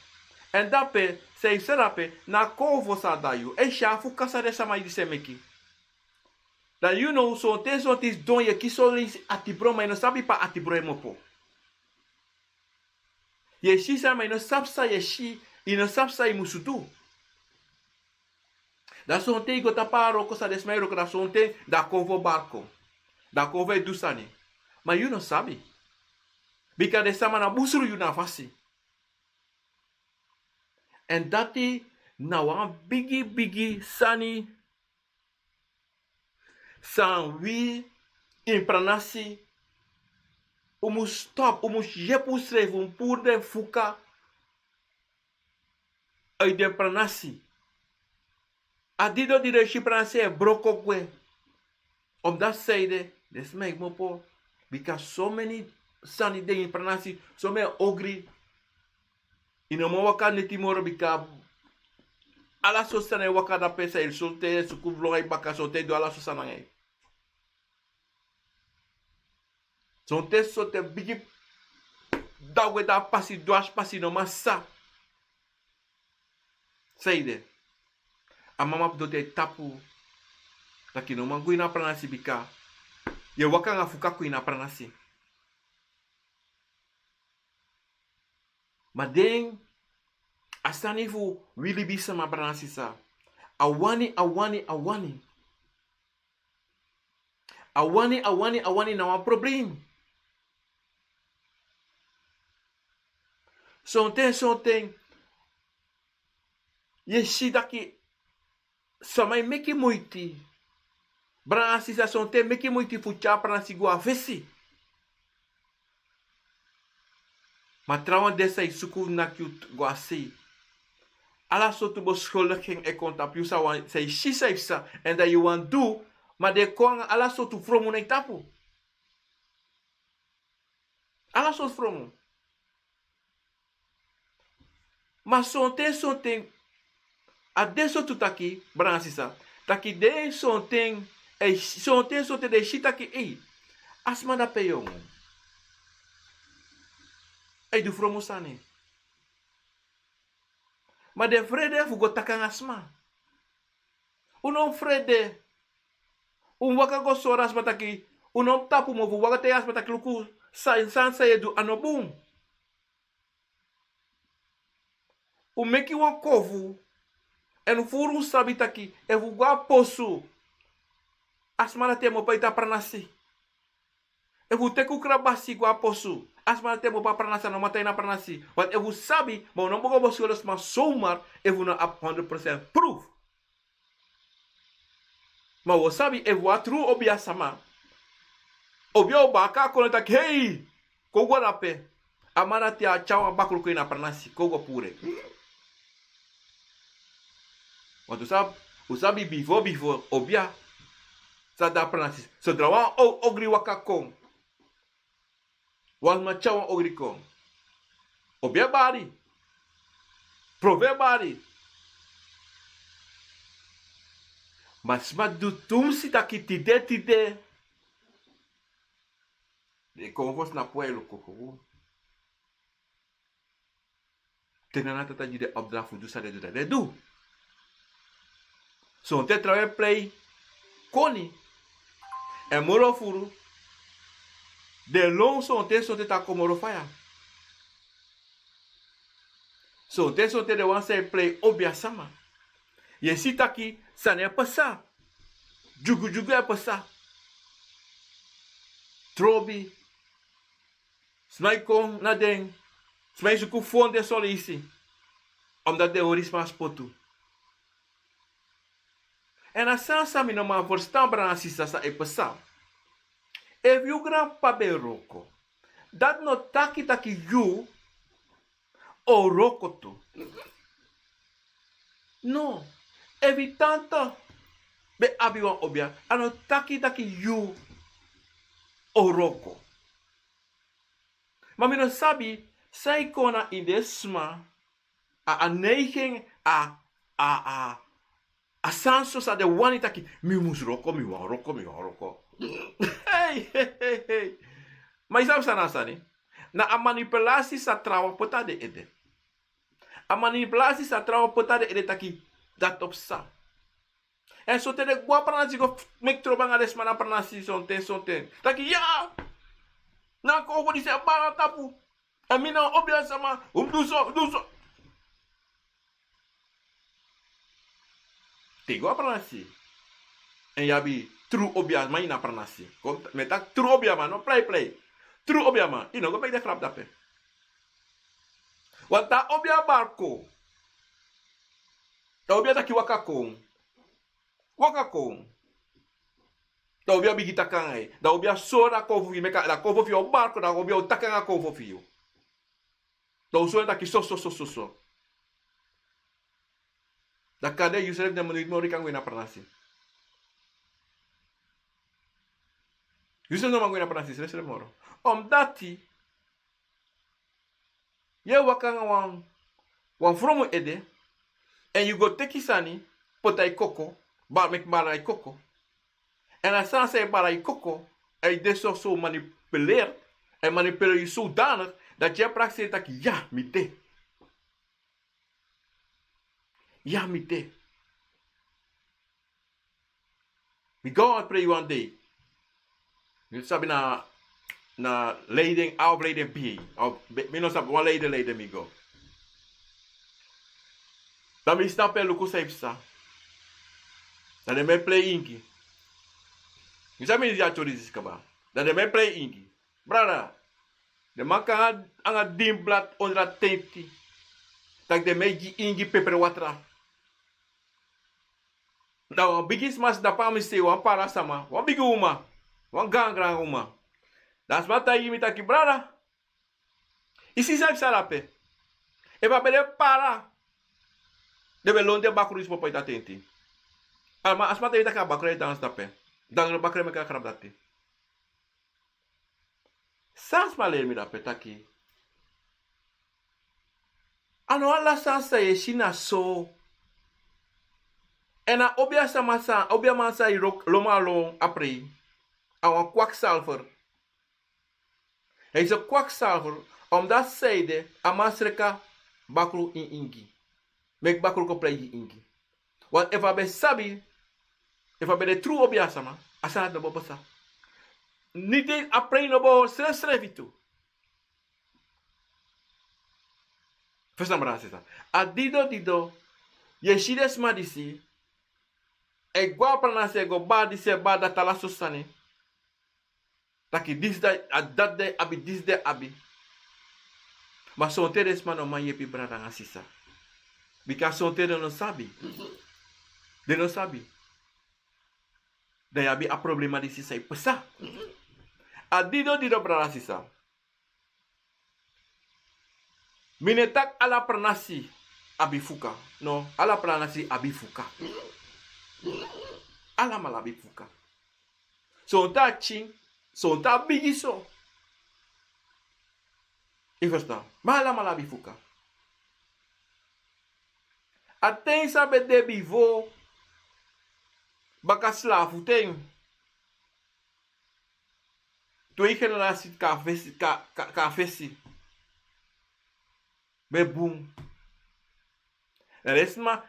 Èn dape san yu sabi dape na a konfo san a da yu e si a fu kasa den sama disi e meki. Dan yu no sonten sonten yu sidon yu e kisi soleisi atibron ma yu no sabi pe a atibron e mopo. Yu e si san ma yu no sabi san yu e si. Yu no sabi san yu musu du. Dan sonten yu go tapu a wroko san den sma e wroko dan sonten dan a konfo bari kon. Dan a konfo e du sani. Ma yu no sabi. Bika den sama na busru yu na a fasi. Èn dati na wan bigi bigi sani. San wi ini pranasi un mus stop un mus yepi unsrefi un puru den fuka. Uit den pranasi a dido di den si pranasi e broko gwe. Om dati saide den sma e kmopo. Bika someni sani de ini pranasi someni ogri. Yu no man waka neti moro bika ala so sani e waka dape san yu solten e suku fu lon a yu baka solten e du ala so sani nanga yu. Sonten solten bigi dagwe dan a pasi dwasi pasi yu no man sa. Saide a mama fu doti e tapu. Taki yu no man go ini a pranasi bika yu e waka nanga fuka kon ini a pranasi. Ma den a sani fu wi libisama brada sisa. A wani a wani a wani a wani a wani a wani na wan problem. Sonten sonten yu e si taki sama e meki muiti. Brada sisa sonten e meki muiti fu tyari pranasi go a fesi. Ma trawan de san yu suku naki yu go a sei. Ala sortu boskoldigen e kon tapu yu san yu si san yu psa èn dan yu wani du. Ma den e kon nanga ala sortu fromu na yu tapu. Ala sortu fromu. Ma sonten sonten a de so tu taki brada sisa taki den sonten sonten sonten den e si taki ei a sma dape yongu. A e du fromu sani. Ma den frede fu go taki nanga sma. Un no frede. Un waka go sori a sma taki Un no mus tapu, ma fu waka taigi a sma taki luku, san san san yu e du a no bun. Un meki wan kofu, èn un furu un sabi taki efu un go a posu, a sma dati e mopo a ini a pranasi. Efu un teki un krabasi go a posu, a sma dati e mopo a pranasi, a no man tan ini a pranasi. Want efu un sabi, ma un no mus go boskopu sma somar efu un no abi hondro procent proof. Ma un o sabi efu wan tru obiasama, obia o baka kon taki hei, kon go dape. A man dati a tyari wan bakru kon ini a pranasi, kon go puru en. Want un sabi, un sabi bifo bifo obia san de a pranasi. Sodra wan o- ogri waka kon, wan sma tyari wan ogri kon, obia e bari, provo e bari. Ma sma du tumsi taki tide tide den e kon fosi na poi e luku. Te na a tata gi den opdracht fu du san den du, dan den du. Sonten trawan e prei koni, èn moro furu den lon sonten sonten taki kon moro faya. Sonten sonten den wan san e prei obiasama, yu e si taki sani e pasa. Dyugudyugu e pasa. Trobi. Sma e kon na den. Sma e suku fon den son leisi. Omdat den hori sma spotu. Èn a sani san mi no man ferstan, brada nanga sisa, san e pasa. Efu yu granp'pa ben wroko, dati no taki taki yu o wroko tu. No. Efu yu tanta ben abi wan obia, a no taki taki yu o wroko. Ma mi no sabi san e kon na ini den sma, a a neiging, a a a a sani so san den wani taki mi mus wroko, mi wani wroko, mi wani wroko. Hei hei hei hei. Ma yu sabi san na a sani? Na a manipulasi san trawan poti na den ede. A manipulasi san trawan poti na den ede taki dati o psa. Èn sonten den gwe na pranasi go meki trobi nanga den sma na pranasi sonten sonten taki ya, na a kofu disi e bari na tapu. Èn mi na wan obiasama, un mus du so, du so. Te yu go na pranasi èn yu abi tru obiaman ini a pranasi, kon mi e taki tru obiaman, no pleiplei. Tru obiaman, yu no go meki den grap dape. Wan taa obia bari kon. Dan obia taki waka kon. Waka kon. Dan obia bigin taki nanga yu. Dan obia sori a konfo fi yu, meki a konfo fi yu o bari kon, dan obia o taki nanga konfo fi yu. Dan un sori en taki soso soso. Dan kande yusrefi no man, no man kan go ini a pranasi. Yusrefi no man go ini a pranasi srefsrefi moro. Omdati yu e waka nanga wan, wan fromu ede, èn yu go teki sani poti na yu koko, bari meki bari na yu koko. Èn a sani san e bari na yu koko, a e de so so manipuleri, a e manipuleri yu sodanig dati yu e prakseri taki ya, mi de. Ya, mi de. Mi go a prei wan dei. Mi sabi na, na leiden A of leiden B. Of B, mi no sabi, wan leiden, leiden mi go. Dan mi stan pe luku san e psa. Dan den man e prei ingi. Mi sabi mi dya tori disi kaba. Dan den man e prei ingi. Brada, den man kon nanga, nanga din blad ondro a tenti. Taki den man e gi ingi pepre watra. Dan wan bigi sma sidon na mi sei, wan para sama, wan bigi uma, wan grangan uma. Dan a sma taigi mi taki brada, yu si san e psa dape? Efu a ben de para, den ben lon den bakru disi poti na tenti. A sma taigi mi taki a bakru e dansi dape. Dan a bakru e meki a grap dati. San sma leri mi dape taki a no ala sani san yu e si na so. Èn a obiasama san, obiaman san e lon a lon a prei, a wan kwaksalfer. A e si kwaksalfer, omdati san ede a man sreka bakru ini ingi. Meki bakru kon prei gi ingi. Want efu a ben sabi, efu a ben de tru obiasama, a sani dati no bo pasa. Niti a prei no bo srefsrefi tu. Fesa mara sisa. A dido dido. Yu e si den sma disi e go a pranasi e go bari disi e bari dati ala so sani. Taki disi dati a dati den abi disi den abi. Ma sonten den sma no man yepi brada nanga sisa. Bika sonten den no sabi. Den no sabi. Dan yu abi a problema disi san e pasa. A dido dido brada sisa. Mi no e taki ala pranasi abi fuka. No, ala pranasi abi fuka. Alamala abi fuka. Sonten a tyin, sonten a bigi so. Yu ferstan? Ma alamala abi fuka. A ten san ben de bifo baka slafu ten. Twee generasi kan a fesi kan a fesi. Ben bun. Na den sma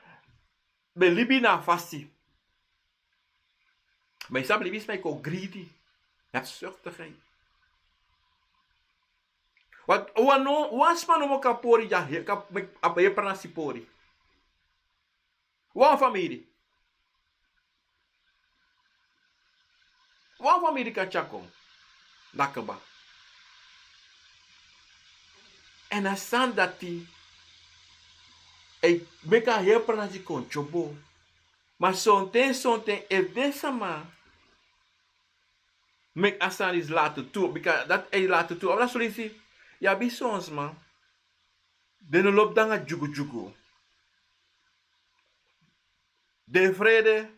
ben libi na a fasi. Ma yu sabi libisma e kon gridi. Hebzuchtigheid. Wan sma no mo kan pori ya a ben e pranasi pori. Wan famiri wan famiri kan tyakon. Dakaba. Èn a sani dati e meki a heri pranasi kon tyobo. Ma sonten sonten efu den sama meki a sani disi latu tu bika dati e latu tu abra solisi. Yu abi son sma den no lobi de nanga dyugudyugu. Den frede.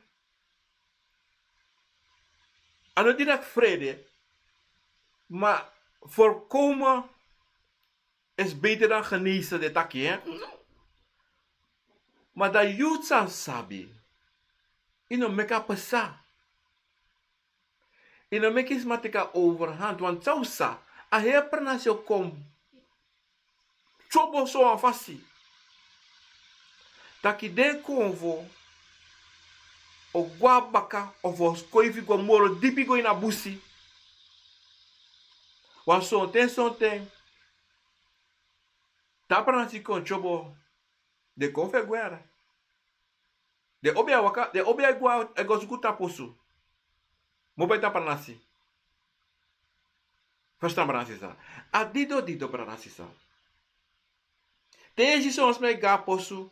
A no direkt frede. Ma voorkomen is beter dan genezen den taki. Ma dan yu san sabi yu no meki a pasa. Yu no meki sma teki a overhand want san un sa a heri pranasi o kon tyobo so wan fasi. Taki den konfo o go na baka of o skoifi go moro dipi go ini a busi. Wan sonten sonten te a pranasi kon tyobo den konfo e gwe. Den obi a waka den obi a e go suku tapu osu. Mopo e tapu a nasi. Fasi tan brada sisa. A dido dido brada sisa. Te yu e si son sma e go na posu,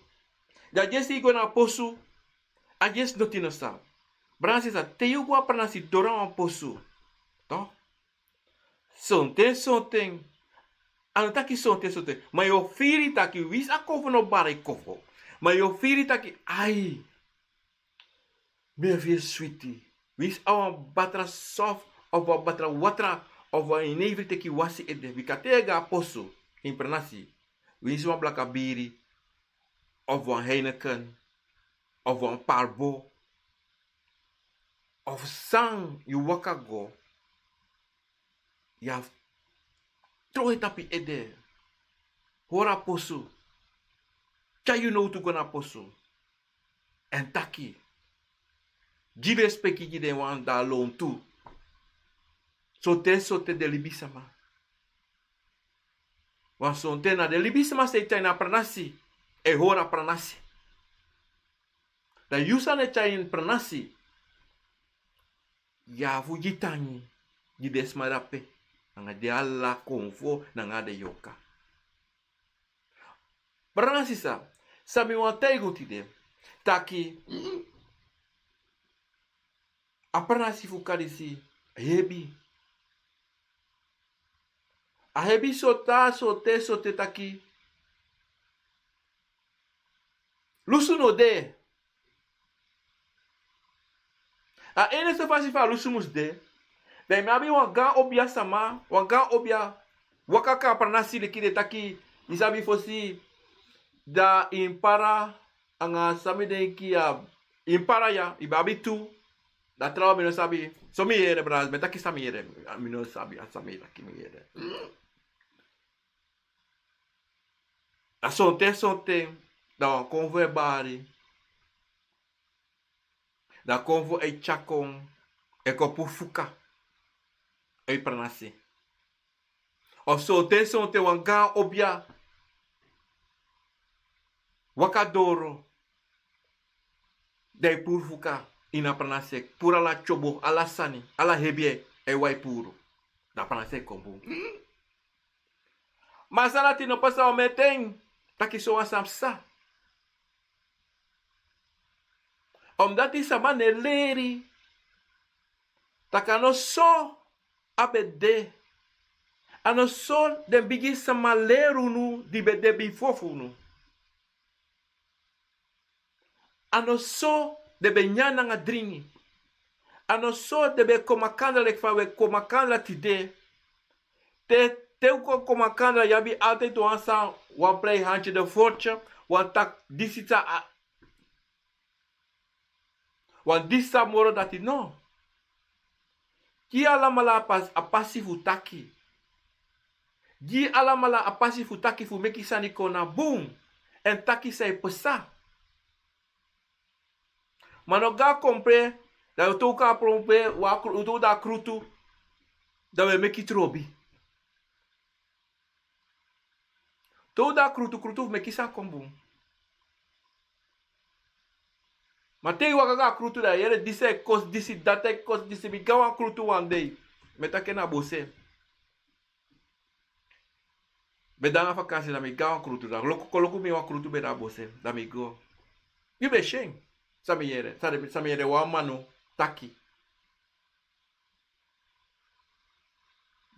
dan a dyesi yu go na posu. A dyesi noti no sa. Brada sisa te yu go na pranasi doro na wan posu, sonten sonten a no taki sonten sonten ma yu o firi taki winsi a kofo no bari kofo, ma yu o firi taki ai, mi e firi switi. Winsi a wan batra sof of wan batra watra of wan inevri teki wasi ede bika te yu e go na posu, ini pranasi winsi wan blaka biri of wan heineken of wan parbo of san yu waka go, yu abi tron e tapu yu ede. Hori a posu. Tyari yu nowtu go na posu èn taki gi respeki gi den wan dan a lontu. Sonten sonten den libisama wan sonten na den libisama san e tyari na a pranasi e hori a pranasi. Dan yu san e tyari ini pranasi yu abi fu gi tangi gi den sma dape nanga den ala konfo nanga den yoka. Brada sisa, san mi wani taigi un tide taki a pranasi fu kadisi hebi. A hebi sota sote sote taki lusu no de. A eneste fasi fu a lusu mus de. Dan yu mus abi wan gan obia sama wan gan obia waka kon a pranasi leki den taki yu sabi fosi. Dan yu mus para anga san mi denki yu mus para ya yu ben abi tu. Dan trawan mi no sabi so mi yere brada mi e taki san mi yere. Mi no sabi a san mi e taki mi yere. A sonten sonten dan wan konfo e bari. Dan konfo e tyari kon e kon puru fuka. e pranasi. Of sonten sonten wan gaan obia waka doro, dan e puru fuka ini a pranasi, e puru ala tyobo, ala sani, ala hebi e wai puru. Dan a pranasi e kon bun. Ma a sani dati no pasa ometen taki sowan sani psa. Omdati sama no e leri taki a no so a ben de. A no so den bigi sama leri unu di ben de bifo fu unu. A no so den ben nyan nanga dringi. A no so den ben kon makandra leki fa wi e kon makandra tide. Te te un kon kon makandra yu abi altide wan sani, wan prei hantye de fortye, wan taki disi sa a wan disi sa moro dati no. Gi alamala a pasi a pasi fu taki. Gi alamala a pasi fu taki fu meki sani kon na bun. Èn taki san e pasa. Ma no go a kon pe dan yu o tow kon a pron pe wan a kru- yu o tow de a krutu. Dan wi e meki trobi. Te un de a krutu krutu fu meki san kon bun. Ma te yu waka go a krutu dan yu yere disi e kosi disi dati e kosi disi mi go na wan krutu wan dei. Mi e taki en na bose. Mi e de nanga fakansi dan mi go na wan krutu dan loku koloku mi wan krutu mi e de na bose dan mi go. Yu ben si en? San mi yere san mi yere wan manu taki.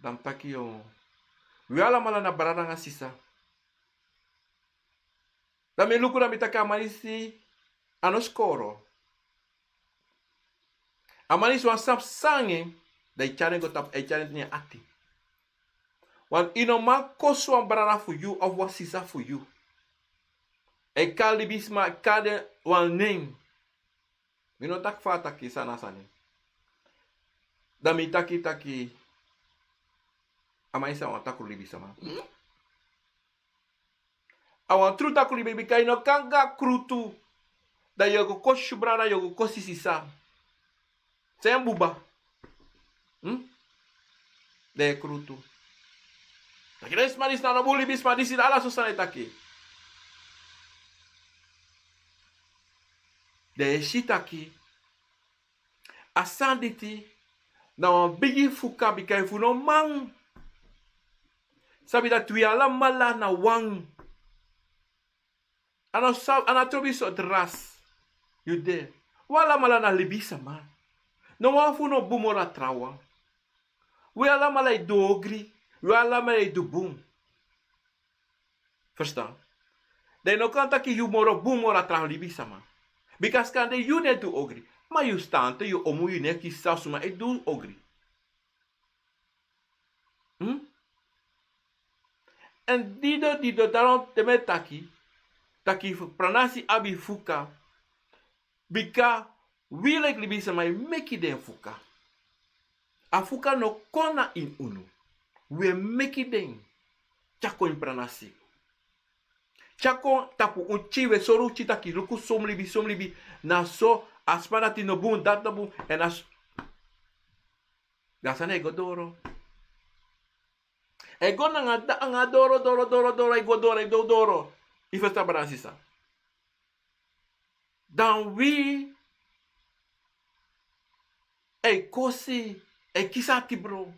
Dan mi taki yu wi alamala na brada nanga sisa. Dan mi luku dan mi taki a man disi a no skoro. A man disi wan san psa nanga en. Dan yu tyari en go tapu yu e tyari en ini en ati. Wan yu no man kosi wan brada fu yu of wan sisa fu yu. E kari libisma e kari den wan nen. Mi no taki fa a taki san na sani. Dan mi taki taki a man disi a wan takru libisma. A wan tru takru libi bika yu no kan go a krutu. Dan yu o go kosi yu brada yu o go kosi sisa. Sen buba. Dan yu e krutu. Taki den sma disi na no bun libisma disi na ala so sani e taki. Dan yu e si taki a sani diti na wan bigi fuka bika efu no man sabi dati wi alamala na wan. A no sabi a no trobi sortu ras. Yu de wi alamala na libisama. No wan fu unu o bun moro a trawan. Wi alamala e du ogri. Wi alamala e du bun. Ferstan? Dan yu no kan taki yu moro bun moro a trawan libisama. Bika skande yu no e du ogri. Ma yu stante yu omu yu no e kisi san suma e du ogri. Èn dido dido daron te mi e taki taki fu pranasi abi fuka. Bika wi leki libisama e meki den fuka. A fuka no kon na ini unu. Wi e meki den tyari kon ini pranasi. Tyari kon tapu un tyi wi e sori un tyi taki luku somlibi somlibi. Na so a sma dati no bun dati no bun. Èn a so dan a sani e go doro. E go nanga doro doro doro doro e go doro e go doro. Yu festa brada sisa. Dan wi e kosi e kisi ati bro.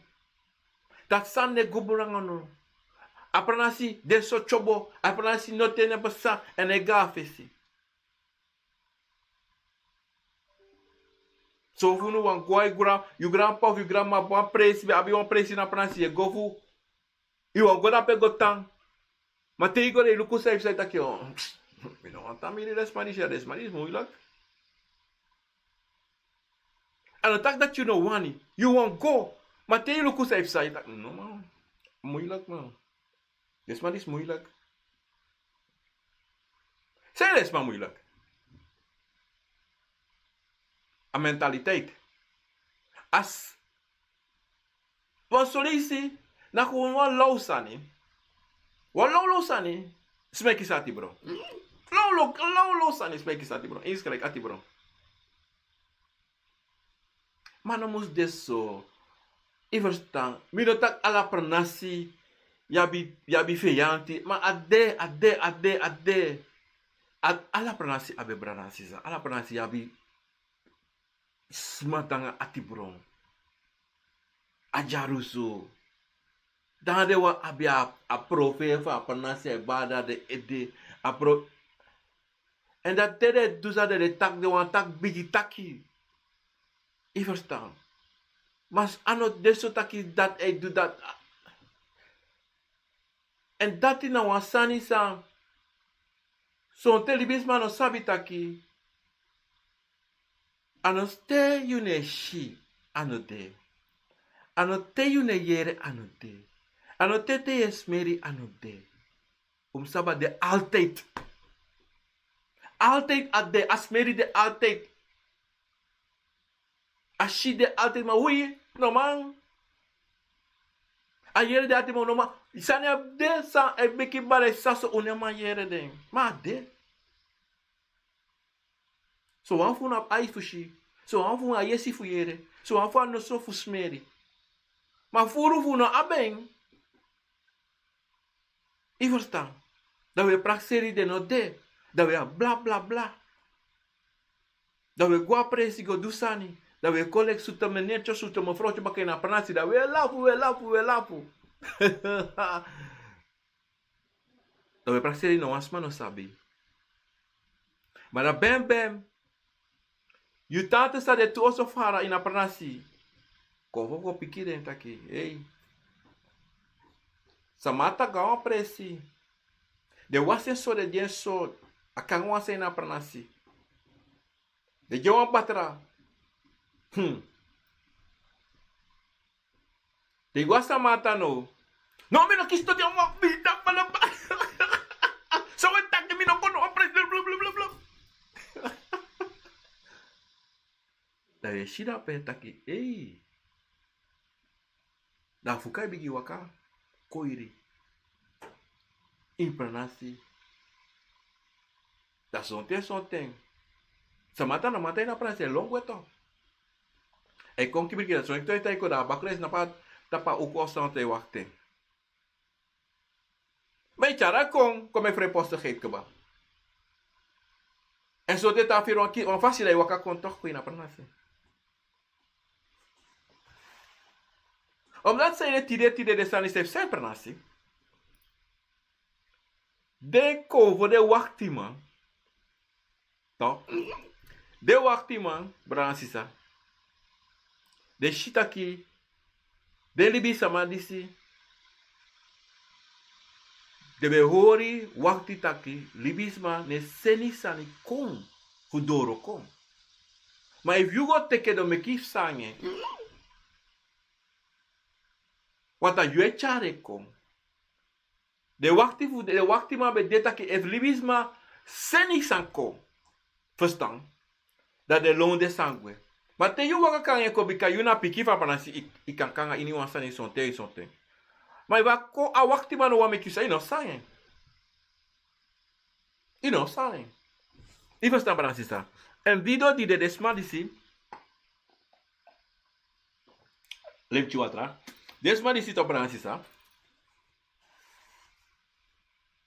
Dati sani no e go bun nanga no. A pranasi den so tyobo a pranasi no ten ne pasa. Èn e go na fesi. So fu unu wan go na yu gran yu granpa of yu granma abi wan presi ben abi wan presi na pranasi yu e go fu yu wan go dape go tan. Ma te yu go de yu luku san yu fu san yu taki mi no wan tan mi yu di den sma disi ya den sma disi muilak. A no taki dati yu no wani yu wan go. Ma te yu luku san yu fu san yu taki no man. Muilak man. Desma disi muilak. San yu desma muilak? A mentaliteit. As wan solisi na kon wan law sani. Wan law law sani. Smeki sati bro. Law law law law sani smeki sati bro inskrik ati bro. Ma no mus de so. Yu ferstan? Mi no taki ala pranasi yu abi, yu abi feyanti, ma a de, a de, a de, a de. A, ala pranasi abi brada nanga sisa, ala pranasi yu abi sma nanga ati bron. A dyarusu. Dan den wan abi a, a profeer fu a pranasi e bada den ede. A pro-, en dati te den e du san den e taki, den wani taki bigi taki. Yu ferstan? Ma a no de so taki dati e du dati. En dati na wan sani san sonten libisma no sabi taki a no te yu no e si, a no de. A no te yu no e yere, a no de. A no te te yu e smeri, a no de. Un mus sabi a de altijd. Altijd a de, a smeri de altijd. A si de altijd, ma wi no man. A yere de altijd, ma un no man. Sani a de san e meki bari, san so un no man yere den. Ma a de. Sowan fu unu abi ai fu si. Sowan fu unu a yesi fu yere. Sowan fu unu a noso fu smeri. Ma furu fu unu no abi en. Yu ferstan? Dan wi e prakseri den no de. Dan wi e bla bla bla. Dan wi e go a presi go du sani. Dan wi e kon leki sutru meneer, sutru mevrouw baka ini a pranasi. Dan wi e lafu, wi e lafu, wi e lafu. Dan wi e prakseri, no wan sma no sabi. Ma dan ben ben, yu tante san de tu oso fara ini a pranasi kon fu kon piki den taki: ei, Samata go na wan presi. Den wasi en so, den gi en so, a kon nanga wan sani ini a pranasi. Den gi en wan batra. Hmm. Den go na Samata now. No, mi no kisi toti, mi taki bala bala. So wi taki mi no kon na wan presi, bla bla bla bla. Dan yu e si dape taki: ei. Dan a fuka e bigin waka koiri ini pranasi. Dan sonten sonten Samata na Mata ini a pranasi e lon gwe tu. E kon kibri kibri, dan sonten tu e taigi kon, dan a bakru e snapu tapu a uku of sonten e wakti en. Ma yu tyari a kon, kon meki vrijpostigheid kaba. En so den tan firi wan ki-, wan fasi dan yu waka kon toch kon ini a pranasi. Omdat san ede tide, tide den sani srefi san e pranasi. Den kon fu den waktiman. Toch? Den waktiman, brada nanga sisa, den si taki den libisma disi, den ben hori wakti taki libisma no e seni sani kon fu doro kon. Ma efu yu go teki en, dan meki yu psa nanga en. Want na yu e tyari en kon. Den wakti fu, den waktiman ben de taki efu libisma seni sani kon, ferstan, dan den lon den sani gwe. Ma te yu waka kon nanga en kon, bika yu na pikin fu a pranasi, yu, yu kan kon nanga iniwan sani sonten sonten. Ma efu a kon, a waktiman no wani meki yu sani, yu no sani. Yu no sani. Yu ferstan, brada nanga sisa? En di den, di den, den sma disi, leki watra. Den sma disi tu, brada nanga sisa,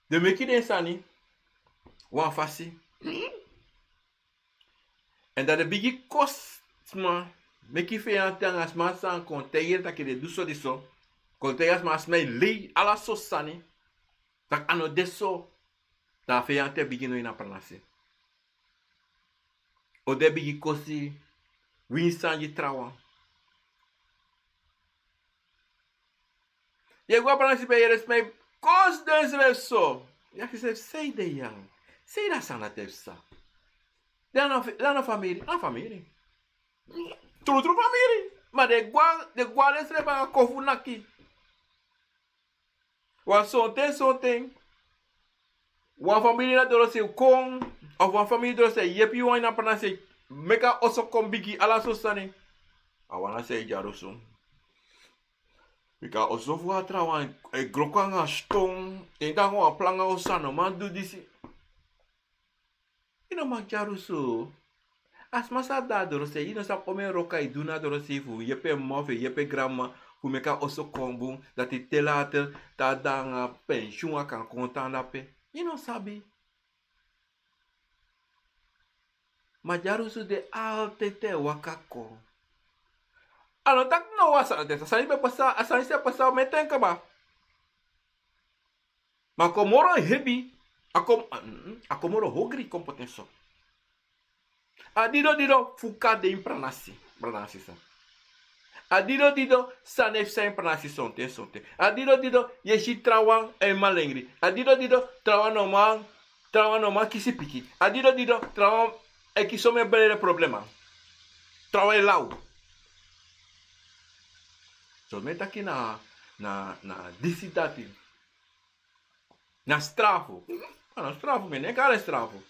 den meki den sani wan fasi. En dan den bigin kosi sma, meki feyanti nanga sma san kon taigi den taki den du so disi so. Kon taigi a sma, a sma e lei, ala sortu sani. Taki a no de so. Dan a feyanti e bigin now ini a pranasi. O den e bigin kosi, winsi san gi trawan. Yu e go a pranasi, pe yu e yere sma e kosi densrefi so. Yu e aksi srefi: san ede ya? San ede, a sani dati e psa? Dan na, dan na famiri, na famiri. Trutru famiri. Ma den e go, den e go densrefi nanga kofu naki. Wan sonten sonten wan famiri na dorosei kon, of wan famiri dorosei yepi wan ini a pranasi, meki a oso kon bigi, ala sortu sani. A wan na san e dyarusu. Bika a oso fu a trawan e groko nanga ston, en dan wan planga oso, a no man du disi. Yu no man dyarusu. A sma sa de na dorosei, yu no sabi omeni wroko a e du na dorosei fu yepi en m'ma, fu yepi en granm'ma, Fu meki a oso kon bun, dati te later, te a de nanga pensyun a kan kon tan dape. Yu no sabi. Ma dyarusu de altijd e waka kon. A no taki no wan sani, a sani ben pasa, a sani si e pasa, mi e ten kaba. Ma a kon moro hebi, a kon, a kon moro hogri kon poti en so. A dido dido fuka de ini pranasi, pranasi san. A dido dido sani e psa ini pranasi sonten sonten. A dido dido yu e si trawan e malengri. A dido dido trawan no man, trawan no man kisi pikin. A dido dido trawan e kisi somen brede problema. Trawan e law. So mi e taki na, na, na disi dati. Na strafu. A no strafu, mi no e kari en strafu.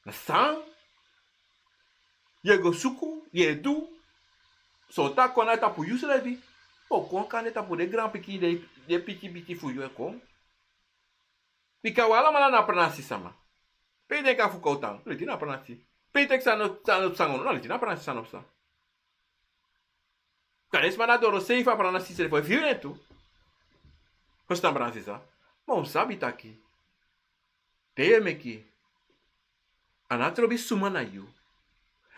Na san yu e go suku, yu e du. Sonten a kon na tapu yusrefi. O kon kande tapu den granpikin, den, den pikin pikin fu yu e kon. Bika wi alamala na pranasi sama. Pe yu denki a fuka o tan, leti na pranasi. Pe yu denki san no, san no psa, no leti na pranasi san no psa. Kande sma na doro sei fu a pranasi srefi e firi en tu. Fusutan pranasi san? Ma un sabi taki te yu e meki, a no trobi suma na yu.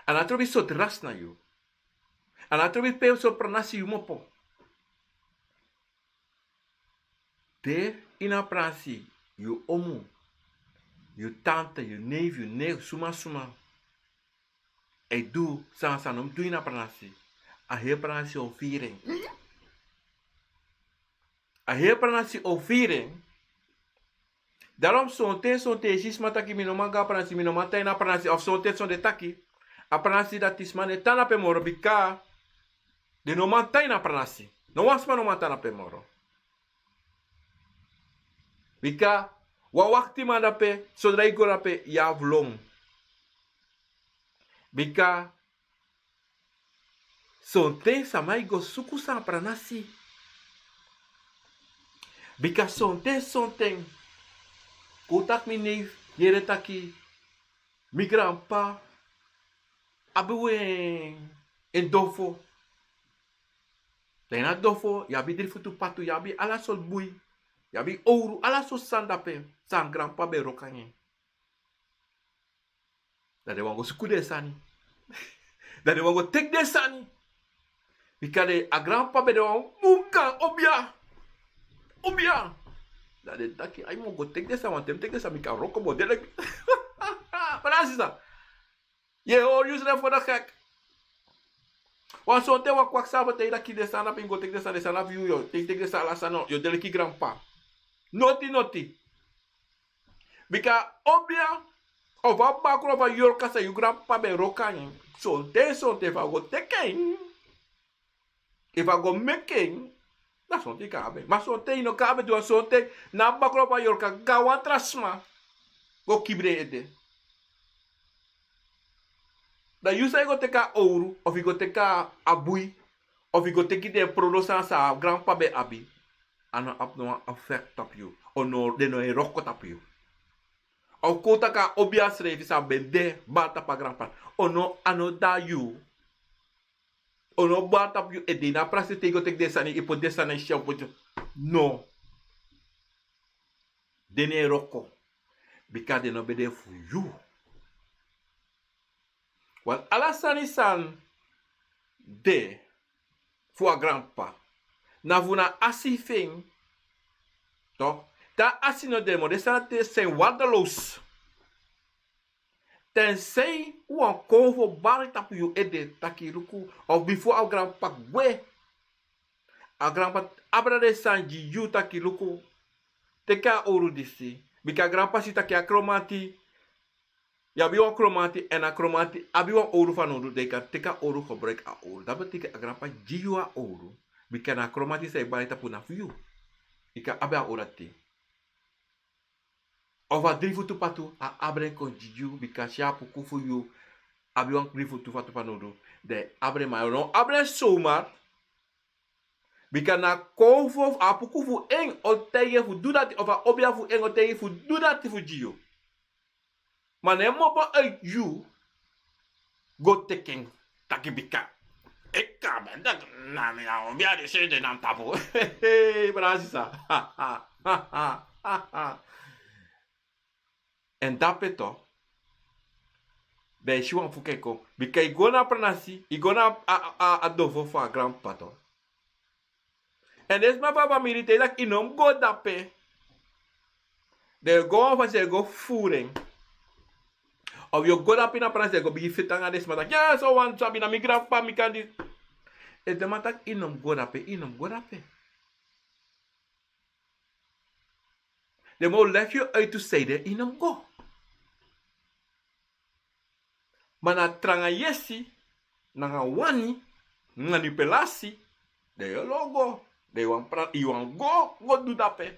A no trobi sortu ras na yu. A no trobi pe sortu pranasi yu kmopo. Te ini a pranasi yu omu, yu tante, yu neef, yu neef, suma suma e du san san no mus du ini a pranasi, a heri pranasi o firi en. A heri pranasi o firi en. Daarom sonten sonten yu e si sma taki mi no man go a pranasi, mi no man tan ini a pranasi, of sonten sonten taki a pranasi dati sma no e tan dape moro bika den no man tan ini a pranasi. No wan sma no man tan dape moro. Bika wan waktiman dape, sodra yu go dape yu abi lon. Bika sonten sama e go suku san pranasi. Bika sonten sonten, kon taki mi neef yere taki mi granpa abi wan en dofo. Dan ini a dofo yu abi dri futu patu, yu abi ala sortu bui, yu abi owru, ala sortu sani dape san granpa ben wroko nanga en. Dan den wani go suku den sani. Dan den wani go teki den sani. Bika den, a granpa ben de wan bun gaan obia. Obia. Dan den taki ai, mi o go teki den sani, want te mi teki den sani mi kan wroko bun, den leki. Pranasi san? Yu e hori yusrefi fu de gek. Wan sonten wan kwaksalver, te yu taki den sani na pe yu go teki den sani, den sani na fu yu, yu o teki, teki den sani, ala sani, yu o de leki granpa. Noti noti. Bika obia of a bakru of a yorka san yu granpa ben wroko nanga en, sonten sonten efu a go teki en, efu a go meki en, na sonten yu kan abi en. Ma sonten yu no kan abi en, du wan sonten na a bakru of a yorka go na wan tra sma go kibri en ede. Dan yu san yu go teki a owru, of yu go teki a bui, of yu go teki den prodo sani san a granpa ben abi, a no abi no wan effect tapu yu. O no, den no e wroko tapu yu. Of kon taki a obia srefi san ben de bari tapu a granpa, o no, a no de na yu. O no bari tapu yu ede. Na a pranasi te yu go teki den sani, yu poti den sani na yu syan, yu poti. No. Den no e wroko. Bika den no ben de fu yu. Wan ala sani san de fu a granpa, na fu na asi fu en. Toch, te a asi no de moro, den sani dati e waardeloos. Tenzij wan konfo bari tapu yu ede taki luku, of bifo a granpa gwe, a granpa abra den sani gi yu taki luku, teki a owru disi. Bika a granpa si taki a kromanti, yu abi wan kromanti, èn a kromanti abi wan owru fanowdu, dan yu kan teki a owru, gebruik a owru. Dati betekent a granpa gi yu a owru. Bika na a kromanti san yu bari tapu na fu yu. Yu kan abi a owru dati. Of a dri futu patu, a abra en kon gi yu, bika a si a puku fu yu abi wan dri futu patu fanowdu, dan yu abra en, ma yu no abra en zomaar. Bika na a konfo, a puku fu en o taigi en fu du dati, of a obia fu en o taigi en fu du dati fu gi yu. Ma na en kmopo uit yu go teki en, taki bika Eka ben dati na mi na un bia de sede na mi tapu. Brasisa. En dape to, dan yu si wan fu keko bika yu go na pranasi, yu go na a dovo fu a granpapa to. En den sma fu a famiri te yu taki yu no mus go dape, dan yu go wan fasi yu go furu en. Of yu o go dape ini a pranasi yu go bigin feti nanga den sma taki ya so wan sabi na mi granpapa mi kan di. Efu den man taki yu no mus go dape yu no mus go dape. Den man o leki yu uit tu seide yu no mus go. Ma na tranga yesi nanga wani manipulasi, dan yu o lo go, dan yu wani go go du dape.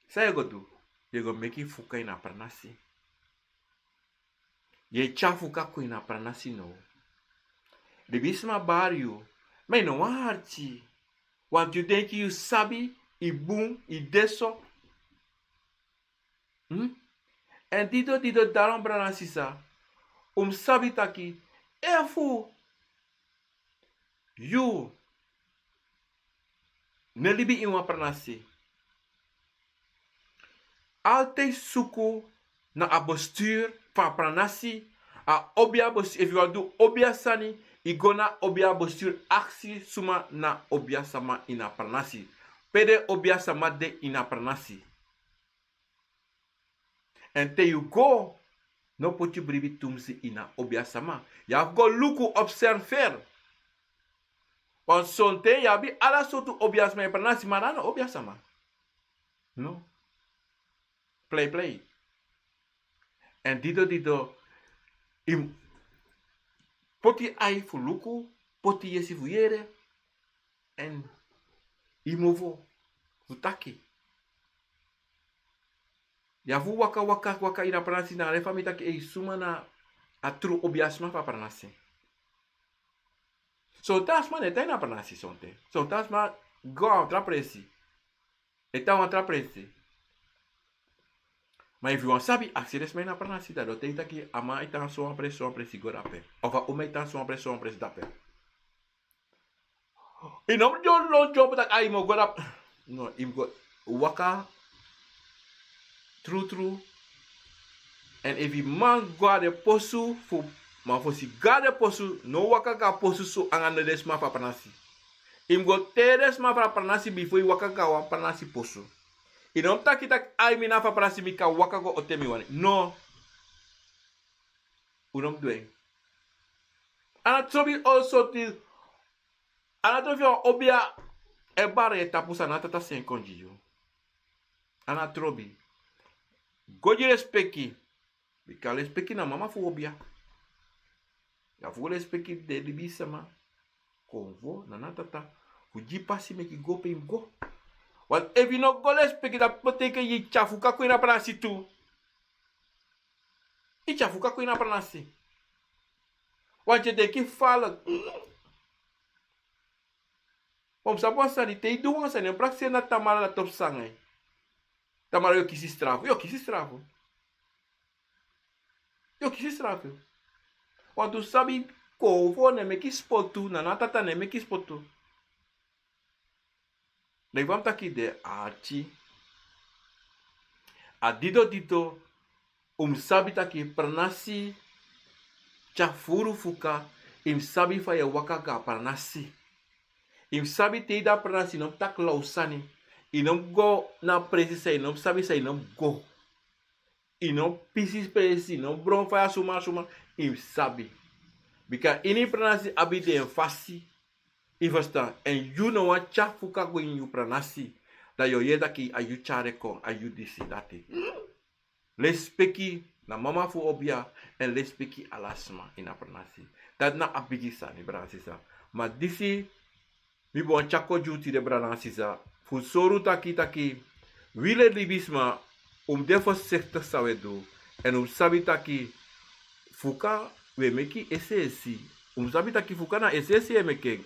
San yu go du? Yu go meki fuka ini a pranasi. Yu e tyari fuka kon ini a pranasi now. Libisma bari yu, ma yu no wani arti. Wantu yu denki yu sabi, yu bun, yu de so. Èn dido dido daron brada na sisa, un mus sabi taki efu yu no e libi ini wan pranasi, altide suku na a bestuur fu a pranasi. A obi a bestuur efu yu wani du obi a sani, yu go na obi a bestuur, aksi suma na obi a sama ini a pranasi, pe den obi a sama de ini a pranasi. Èn te yu go, no poti yu bribi tumsi ini a obi a sama. Yu abi go luku, observeri. Wan sonten yu abi ala sortu obi a sama ini a pranasi ma a no obi a sama. No. Pleiplei. Èn dido dido yu mus poti yu ai fu luku, poti yu yesi fu yere. Èn yu movo fu taki. Yu abi fu waka waka waka ini a pranasi na a lei fa mi taki ei suma na a tru obi a sma fu a pranasi. Sonten a sma no e tan ini a pranasi sonten sonten a sma go a wan tra presi. E tan wan tra presi. Ma efu yu wani sabi aksi den sma ini a pranasi dati o teki taki a man e tan sowan presi sowan presi go dape, of a uma e tan sowan presi sowan presi dape. Yu no mus dyompu dyompu taki a yu mus go dape. No, yu mus go waka trutru. Èn efu yu man go na den posu fu man fosi go na den posu no waka go na posu so anga no den sma fu a pranasi. Yu mus go tei den sma fu a pranasi bifo yu waka go na wan pranasi posu. Yu no mus taki taki ai mi na fu a pranasi mi kan waka go ote mi wani no. Un no mus du en. A na trobi ol sortu. A na trobi fu yu a obi a e bari e tapu san na tata sen kon gi yu. A na trobi. Go gi respeki. Bika respeki na mama fu obi a. Yu abi fu go respeki den libisma. Konfo na na tata fu gi pasi meki go pe yu mus go. Wan efu yu no go respeki dati beteike yu e tyari fuka kon ini a pranasi tu. Yu tyari fuka kon ini a pranasi. Wan yu e denki falik. Wan mus sabi wan sani te yu du wan sani en prakseri na tamara dati o psa nanga yu. Tamara yu o kisi strafu yu o kisi strafu. Yu o kisi strafu. Wantu sabi, koofo no e meki spotu na na tata no e meki spotu. Leki fa mi taki de arti. A dido dido. Un mus sabi taki pranasi. Tyari furu fuka. Yu mus sabi fa yu e waka go na pranasi. Yu mus sabi te yu de na pranasi yu no mus taki law sani. Yu no mus go na presi san yu no mus sabi san yu no mus go. Yu no mus pisi presi yu no mus bron faya suma suma. Yu mus sabi. Bika ini pranasi abi den fasi. Yu ferstan èn yu no wani tyari fuka go ini yu pranasi. Dan yu o yere taki a yu tyari en kon a yu disi dati. Lespeki na mama fu obia. Èn lespeki ala sma ini a pranasi. Dati na a bigi sani brada sisa. Ma disi mi ben wani tyari kon gi un tide brada nanga sisa, fu sori un taki taki wi leti libisma, un mus de fosiktik san un e du. Èn un mus sabi taki fuka un e meki esi esi. Un mus sabi taki fuka na esi esi yu e meki en.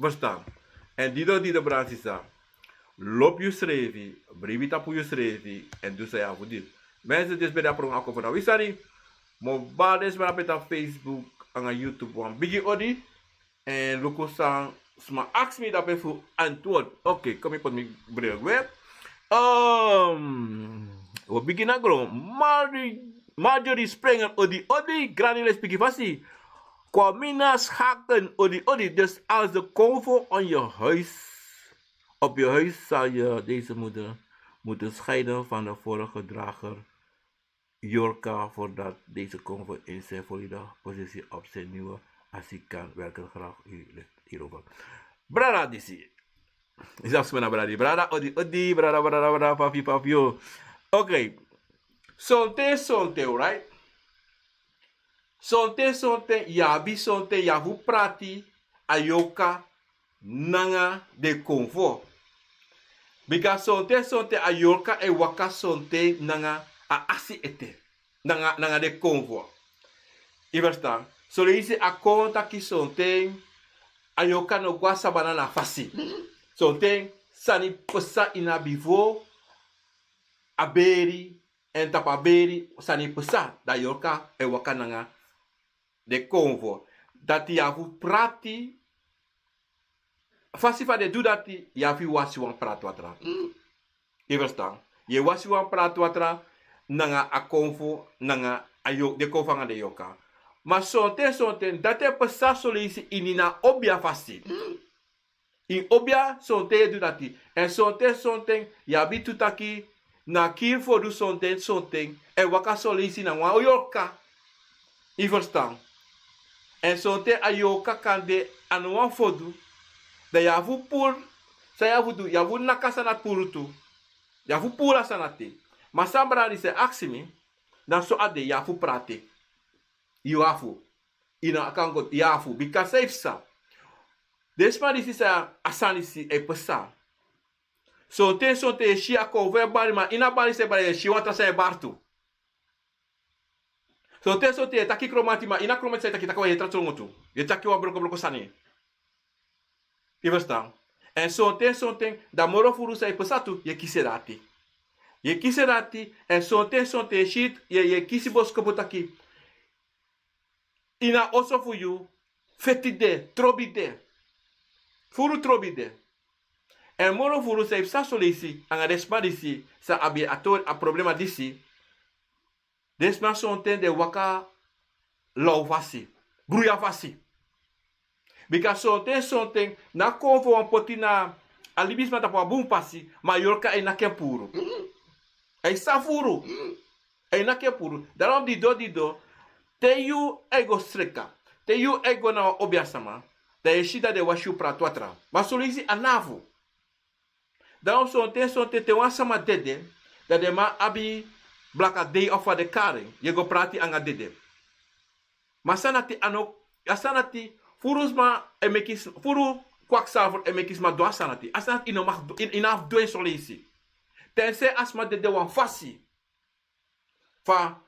Ferstan? Èn dido dido brada nanga sisa, lobi yusrefi, bribi tapu yusrefi. Èn du san yu abi fu du. Mensen, disi ben de a program Ako Fu Na Wi Sani. Mi o bari den sma na pe tapu Facebook nanga YouTube wan bigi odi. En luku san sma aksi mi dape fu antwoord. Oké, kon mi poti mi bril gwe. Um, we bigin na gron. Marjorie, Marjorie Sprenger, odi, odi, grani lespeki fasi. Kwamina Schaken, odi, odi. Dus als de konvo aan je huis, op je huis zal je deze moeder moeten scheiden van de vorige drager Yorka, voordat deze konvo in zijn volledige positie op zijn nieuwe asi kan werken. Graag u ligt hierover. Brada disi. Is dat mijn brada? Brada, odi, odi, brada, brada, brada, papi, papi, yo. Oké. Sonte, sonte, right? Sonte, sonte, yabi, sonte, yabu prati, a Yorka, nanga den konfo. Bika sonten sonten a yorka e waka sonten nanga a asi ete, nanga, nanga den konfo. Yu ferstan? Soleisi a kon taki sonten a yorka no go a sabana na fasi. Sonten sani psa ini a bifo, a beri, èn tapu a beri sani psa, dan a yorka e waka nanga den konfo. Dati yu abi fu prati. Fasi fa den du dati, yu abi fu wasi wan prati watra. Yu ferstan? Yu e wasi wan prati watra nanga a konfo, nanga a yo, den konfo nanga den yorka. Ma sonten sonten dati e psa soleisi ini na obia fasi. Ini obia sonten yu e du dati. Èn sonten sonten yu abi tu taki na kiri fu o du sonten sonten e waka soleisi na wan yorka. Yu ferstan? Èn sonten a yorka kan de a no wan fu o du. Dan yu abi fu puru, san yu abi fu du, yu abi fu naki a sani dati puru tu. Yu abi fu puru a sani dati. Ma san brada disi e aksi mi, na so a de, yu abi fu prati. Yu abi fu, yu no kan go, yu abi fu, bika san yu psa. Den sma disi san a sani disi e psa. Sonten sonten yu e si a konfo e bari, ma ini a bari san yu e bari yu e si wan tra san yu e bari tu. Sonten sonten yu e taki kromanti, ma ini a kromanti san yu e taki, taki wan tra trongo tu. Yu e taki wan brokobroko sani. Yu ferstan? Èn sonten sonten dan moro furu san yu psa tu, yu e kisi en dati. Yu e kisi en dati, èn sonten sonten yu e si, yu e, yu e kisi boskopu taki ini a oso fu yu, feti de, trobi de. Furu trobi de. Èn moro furu san yu psa soleisi, anga den sma disi san abi a tori, a problema disi. Den sma sonten den e waka law fasi, bruya fasi. Bika sonten sonten na konfo wani poti na a libisma tapu wan bun fasi, ma a yorka e naki en puru. A e sa furu. A e naki en puru. Daarom dido dido, te yu e go sreka, te yu e go na wan obia sama, dan yu e si dati den wasi yu prati watra. Ma soleisi a no abi fu. Dan sonten sonten te wan sama dede, dan den man abi blaka dei of fa den kari en, yu e go prati anga dede. Ma a sani dati a no, a sani dati, furu sma e meki, furu kwaksalver e meki sma du a sani dati. A sani dati yu no mag du, yu no abi fu du en soleisi. Tensei a sma dede wan fasi, fa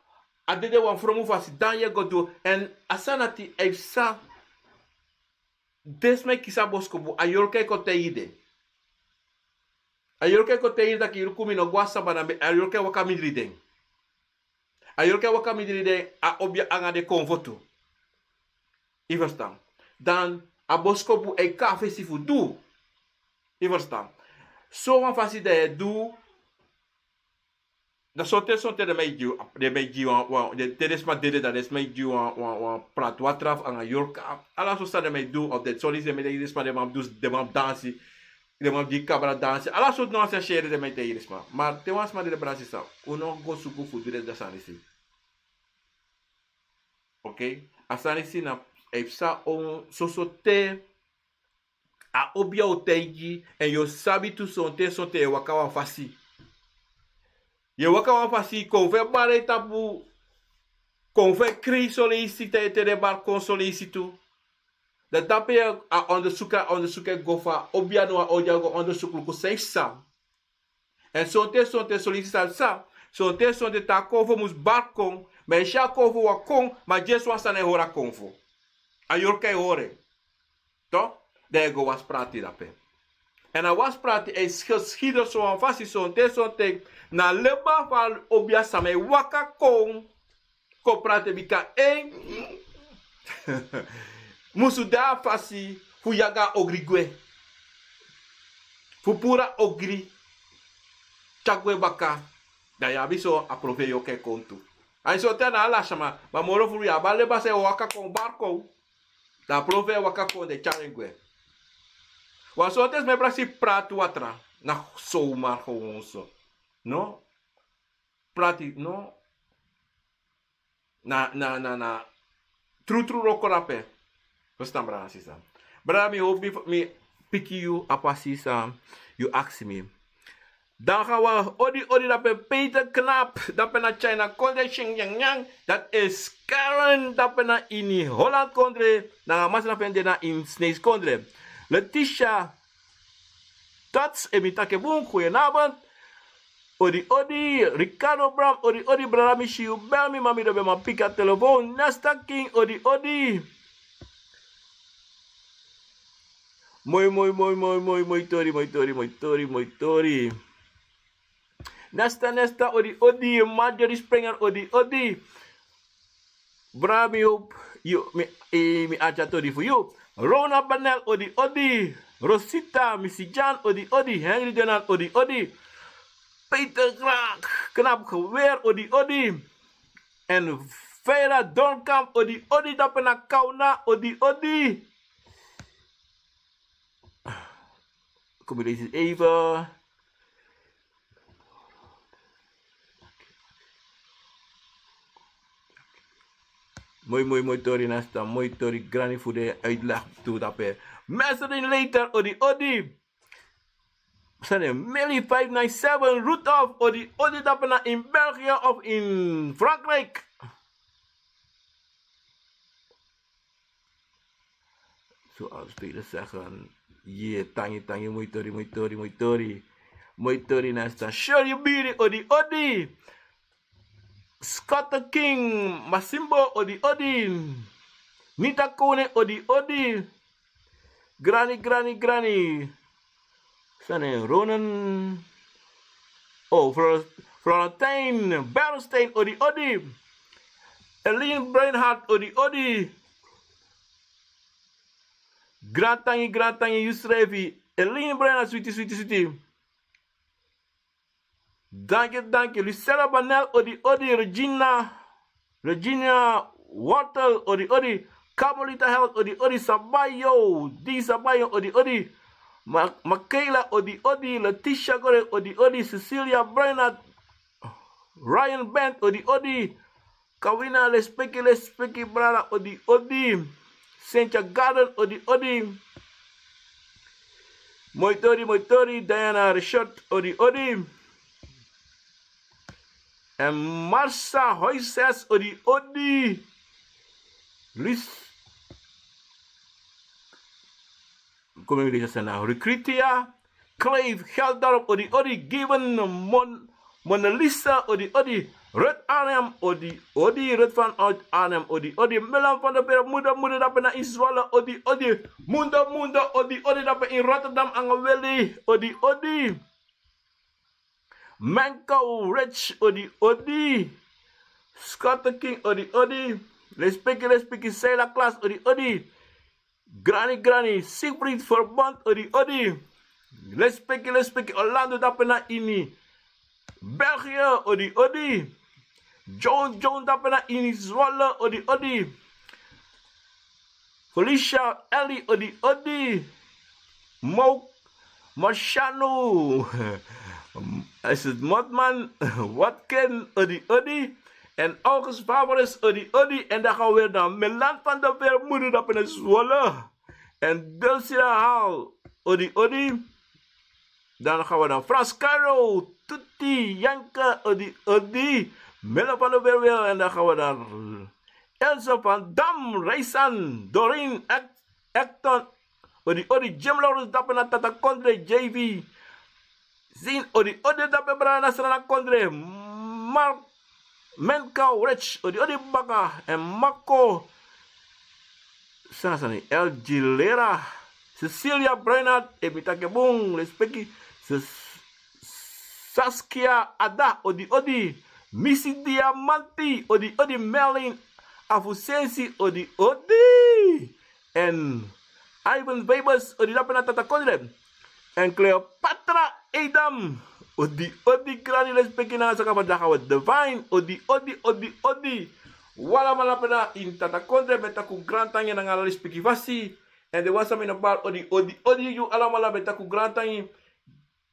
a dede wan fromu fasi, dan yu e go du. Èn a sani dati e psa. Den sma e kisi a boskopu, a yorka e kon taigi den. A yorka e kon taigi den taki yu luku mi no go a sabana, a yorka e waka mindri den. A yorka e waka mindri den, a obia anga den konfo tu. Yu ferstan? Dan a boskopu e kon a fesi fu du. Yu ferstan? Sowan fasi dan yu e du. Dan sonten sonten den man e gi, den man e gi wan, wan, den, te den sma dede dan den sma e gi wan, wan, wan prati watra fu anga yorka. Ala so sani den man e du, of den soleisi den man e taigi den sma, den man du, den man dansi, den man gi kabra dansi. Ala so no wan sani seri den man e taigi den sma. Ma te wan sma dede, brada, sisa, un no go suku fu du den sani disi. Oké? A sani disi na e psa on soso te. A obia o taigi, èn yu o sabi tu sonten sonten yu e waka wan fasi. Yu e waka wan fasi, konfo e bari tapu, konfo e krei soleisi, te, te den bari kon soleisi tu. Dan dape a ondersuku, a ondersuku e go fa, obia no wan obia go ondersuku luku san yu psa. Èn sonten sonten soleisi san yu psa, sonten sonten te a konfo mus bari kon, ma yu si a konfo wani kon, ma dyesi wan sani e hori a konfo. A yorka e hori en. Toch? Dan yu e go wasi prati dape. Èn a wasi prati e ski, skidon sowan fasi sonten sonten, na leba fu a obia sama e waka kon, kon prati bika en. musu de a fasi fu yaga a ogri gwe, fu puru a ogri tyari gwe baka. Dan yu abi so a profeti yu o kon e kontu. A ini sortu a na ala sama, ma moro furu yu abi a leba san e waka kon barko. Dan a profeti e waka kon den tyari en gwe. Wan sortu e sma e prakseri prati watra na somar gewon so. No? Prati no. Na na na na trutru wroko dape. Verstan brada sisa? Brada mi hopi mi piki yu a pasi san yu aksi mi. Dan ga wan odi odi dape, Peter Knap dape na China kondre, Xinjiang, dati e Karen dape na ini Holland kondre, nanga masra fu en de na ini Sneis kondre. Letitia Tots e mi taki bun, goedenavond. Odi odi. Ricardo Bram, odi odi brada, mi si yu bel mi ma mi no ben man piki a telefon. Nesta King, odi odi. Moi moi moi moi moi moi tori moi tori moi tori moi tori. Nesta nesta, odi odi. Marjorie Springer, odi odi. Bra mi hopi yu mi, eh, mi arti a tori fu yu. Rona Banel, odi odi. Rosita, Misi Jan, odi odi. Henry Denan, odi odi. Peter Krak, Knap Geweer, odi odi. En Vera Dornkamp, odi odi dape na Kauna, odi odi. Kom je deze even. Moi moi moi tori nasta, moi tori grani fu den uitleg tu dape. Messerin later, odi odi. Sani Meli vijf nine seven, Rudolf, odi odi dape na in België of in Frankrijk. Zoals velen zeggen, ye tangi tangi, moi tori moi tori moi tori. Moi tori nasta, Shirley Biri, odi odi. Scott King, Masimbo, odi odi. Nita Kone, odi odi. Grani grani grani. Sani Ronan. Oh, Flor- Florentine Bernstein, odi odi. Eline Breinhardt, odi odi. Grantangi grantangi, yu srefi Eline Breinhardt, switi switi switi. Danki danki. Lucella Banel, odi odi. Regina Regina Wortel, odi odi. Carmelita Health, odi odi. Sabayo, di Sabayo, odi odi. Ma- Makela, odi odi. Letitia Gore, odi odi. Cecilia Bernard, Ryan Bent, odi odi. Kawina, lespeki lespeki brada, odi odi. Cynthia Garden, odi odi. Moi tori moi tori. Diana Richard, odi odi. En Marsa Hoises, odi odi. Lis Komi mi lisa sana Rikritia. Clive Geldorp, odi odi. Given Mon Mona Lisa, odi odi. Ruth Arnhem, odi odi. Ruth vanuit Arnhem, odi odi. Milan van der Berg, moeder moeder dape na in Zwolle, odi odi. Moeder moeder, odi odi dape in Rotterdam, Angeweli, odi odi. Menko Rich, odi odi. Scott King, odi odi. Lespeki lespeki. Seila Klas, odi odi. Grani grani. Siegfried Verbond, odi odi. Lespeki lespeki. Orlando dape na ini België, odi odi. John John dape na ini Zwolle, odi odi. Felicia Ellie, odi odi. Mo Marciano, is het Motman? Watkin, odi odi. En August Favoris, odi odi. En dan gaan we weer naar Milan van der Veer, moeder dape na Zwolle. En Dulcina Hal, odi odi. Dan gaan we naar Frans Caro, Tutti Janke, odi odi. Milan van der Veer weer. En dan gaan we naar Elsa van Dam, Reisan, Doreen, Ek- Ekton, odi odi. Jim Lawrence dape na Tata Kondre, J V. Zin, odi odi dape brada na Srana Kondre. Mar Menka Rich, odi odi baka. En Mako Sasani, L G Lera. Cecilia Bernard, e mi taki bun, respeki. Sas- Saskia Ada, odi odi. Misi Diamanti, odi odi. Merlin Afusensi, odi odi. En Ivan Babas, odi dape na Tata Kondre. En Cleopatra Edam, odi odi, grani lespeki nanga saka fa daga we divine, odi odi odi odi. Wi alamala dape na ini Tata Kondre, mi e taki un grantangi nanga ala lespeki fasi. En den wan san mi no bari odi odi odi, yu alamala mi e taki un grantangi.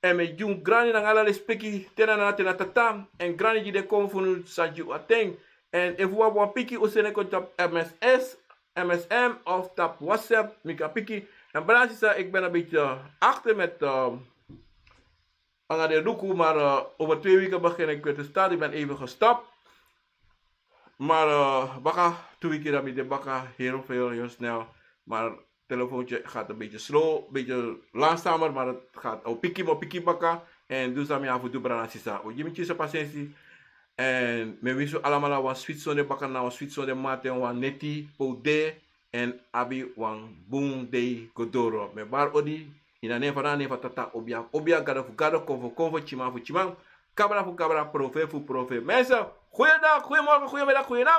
En mi e gi un grani nanga ala lespeki, te na nana te na tata. En grani gi den kon fu unu san gi un a ten. En efu un abi wan piki, un seni en kon tapu M S S, M S M of tapu WhatsApp, mi kan piki. En brada, sisa, ik ben een beetje achter met, eh, nanga den luku, maar, eh, over twee weken begin ik weer te starten. Ik ben even gestopt. Maar, eh, baka, tu wiki dan mi de baka, heel veel, heel snel. Maar telefoontje gaat een beetje slow, een beetje langzamer, maar het gaat. Oh, piki mo piki baka. En dus dan mi afu du, brada, sisa. O, gi mi tye pasensi. En mi e winsi un alamala wan switi sonde baka, na wan switi sonde mamanten, wan neti pe un de. En abi wan bun dei go doro. Mi e bari odi ini a nen fu a Tata, obia obia, gado fu gado, konfo konfo, tyiman fu tyiman, kabra fu kabra, profeti fu profeti. Mensen, goeiedag, goeiemorgen, goeiemiddag, goedenavond.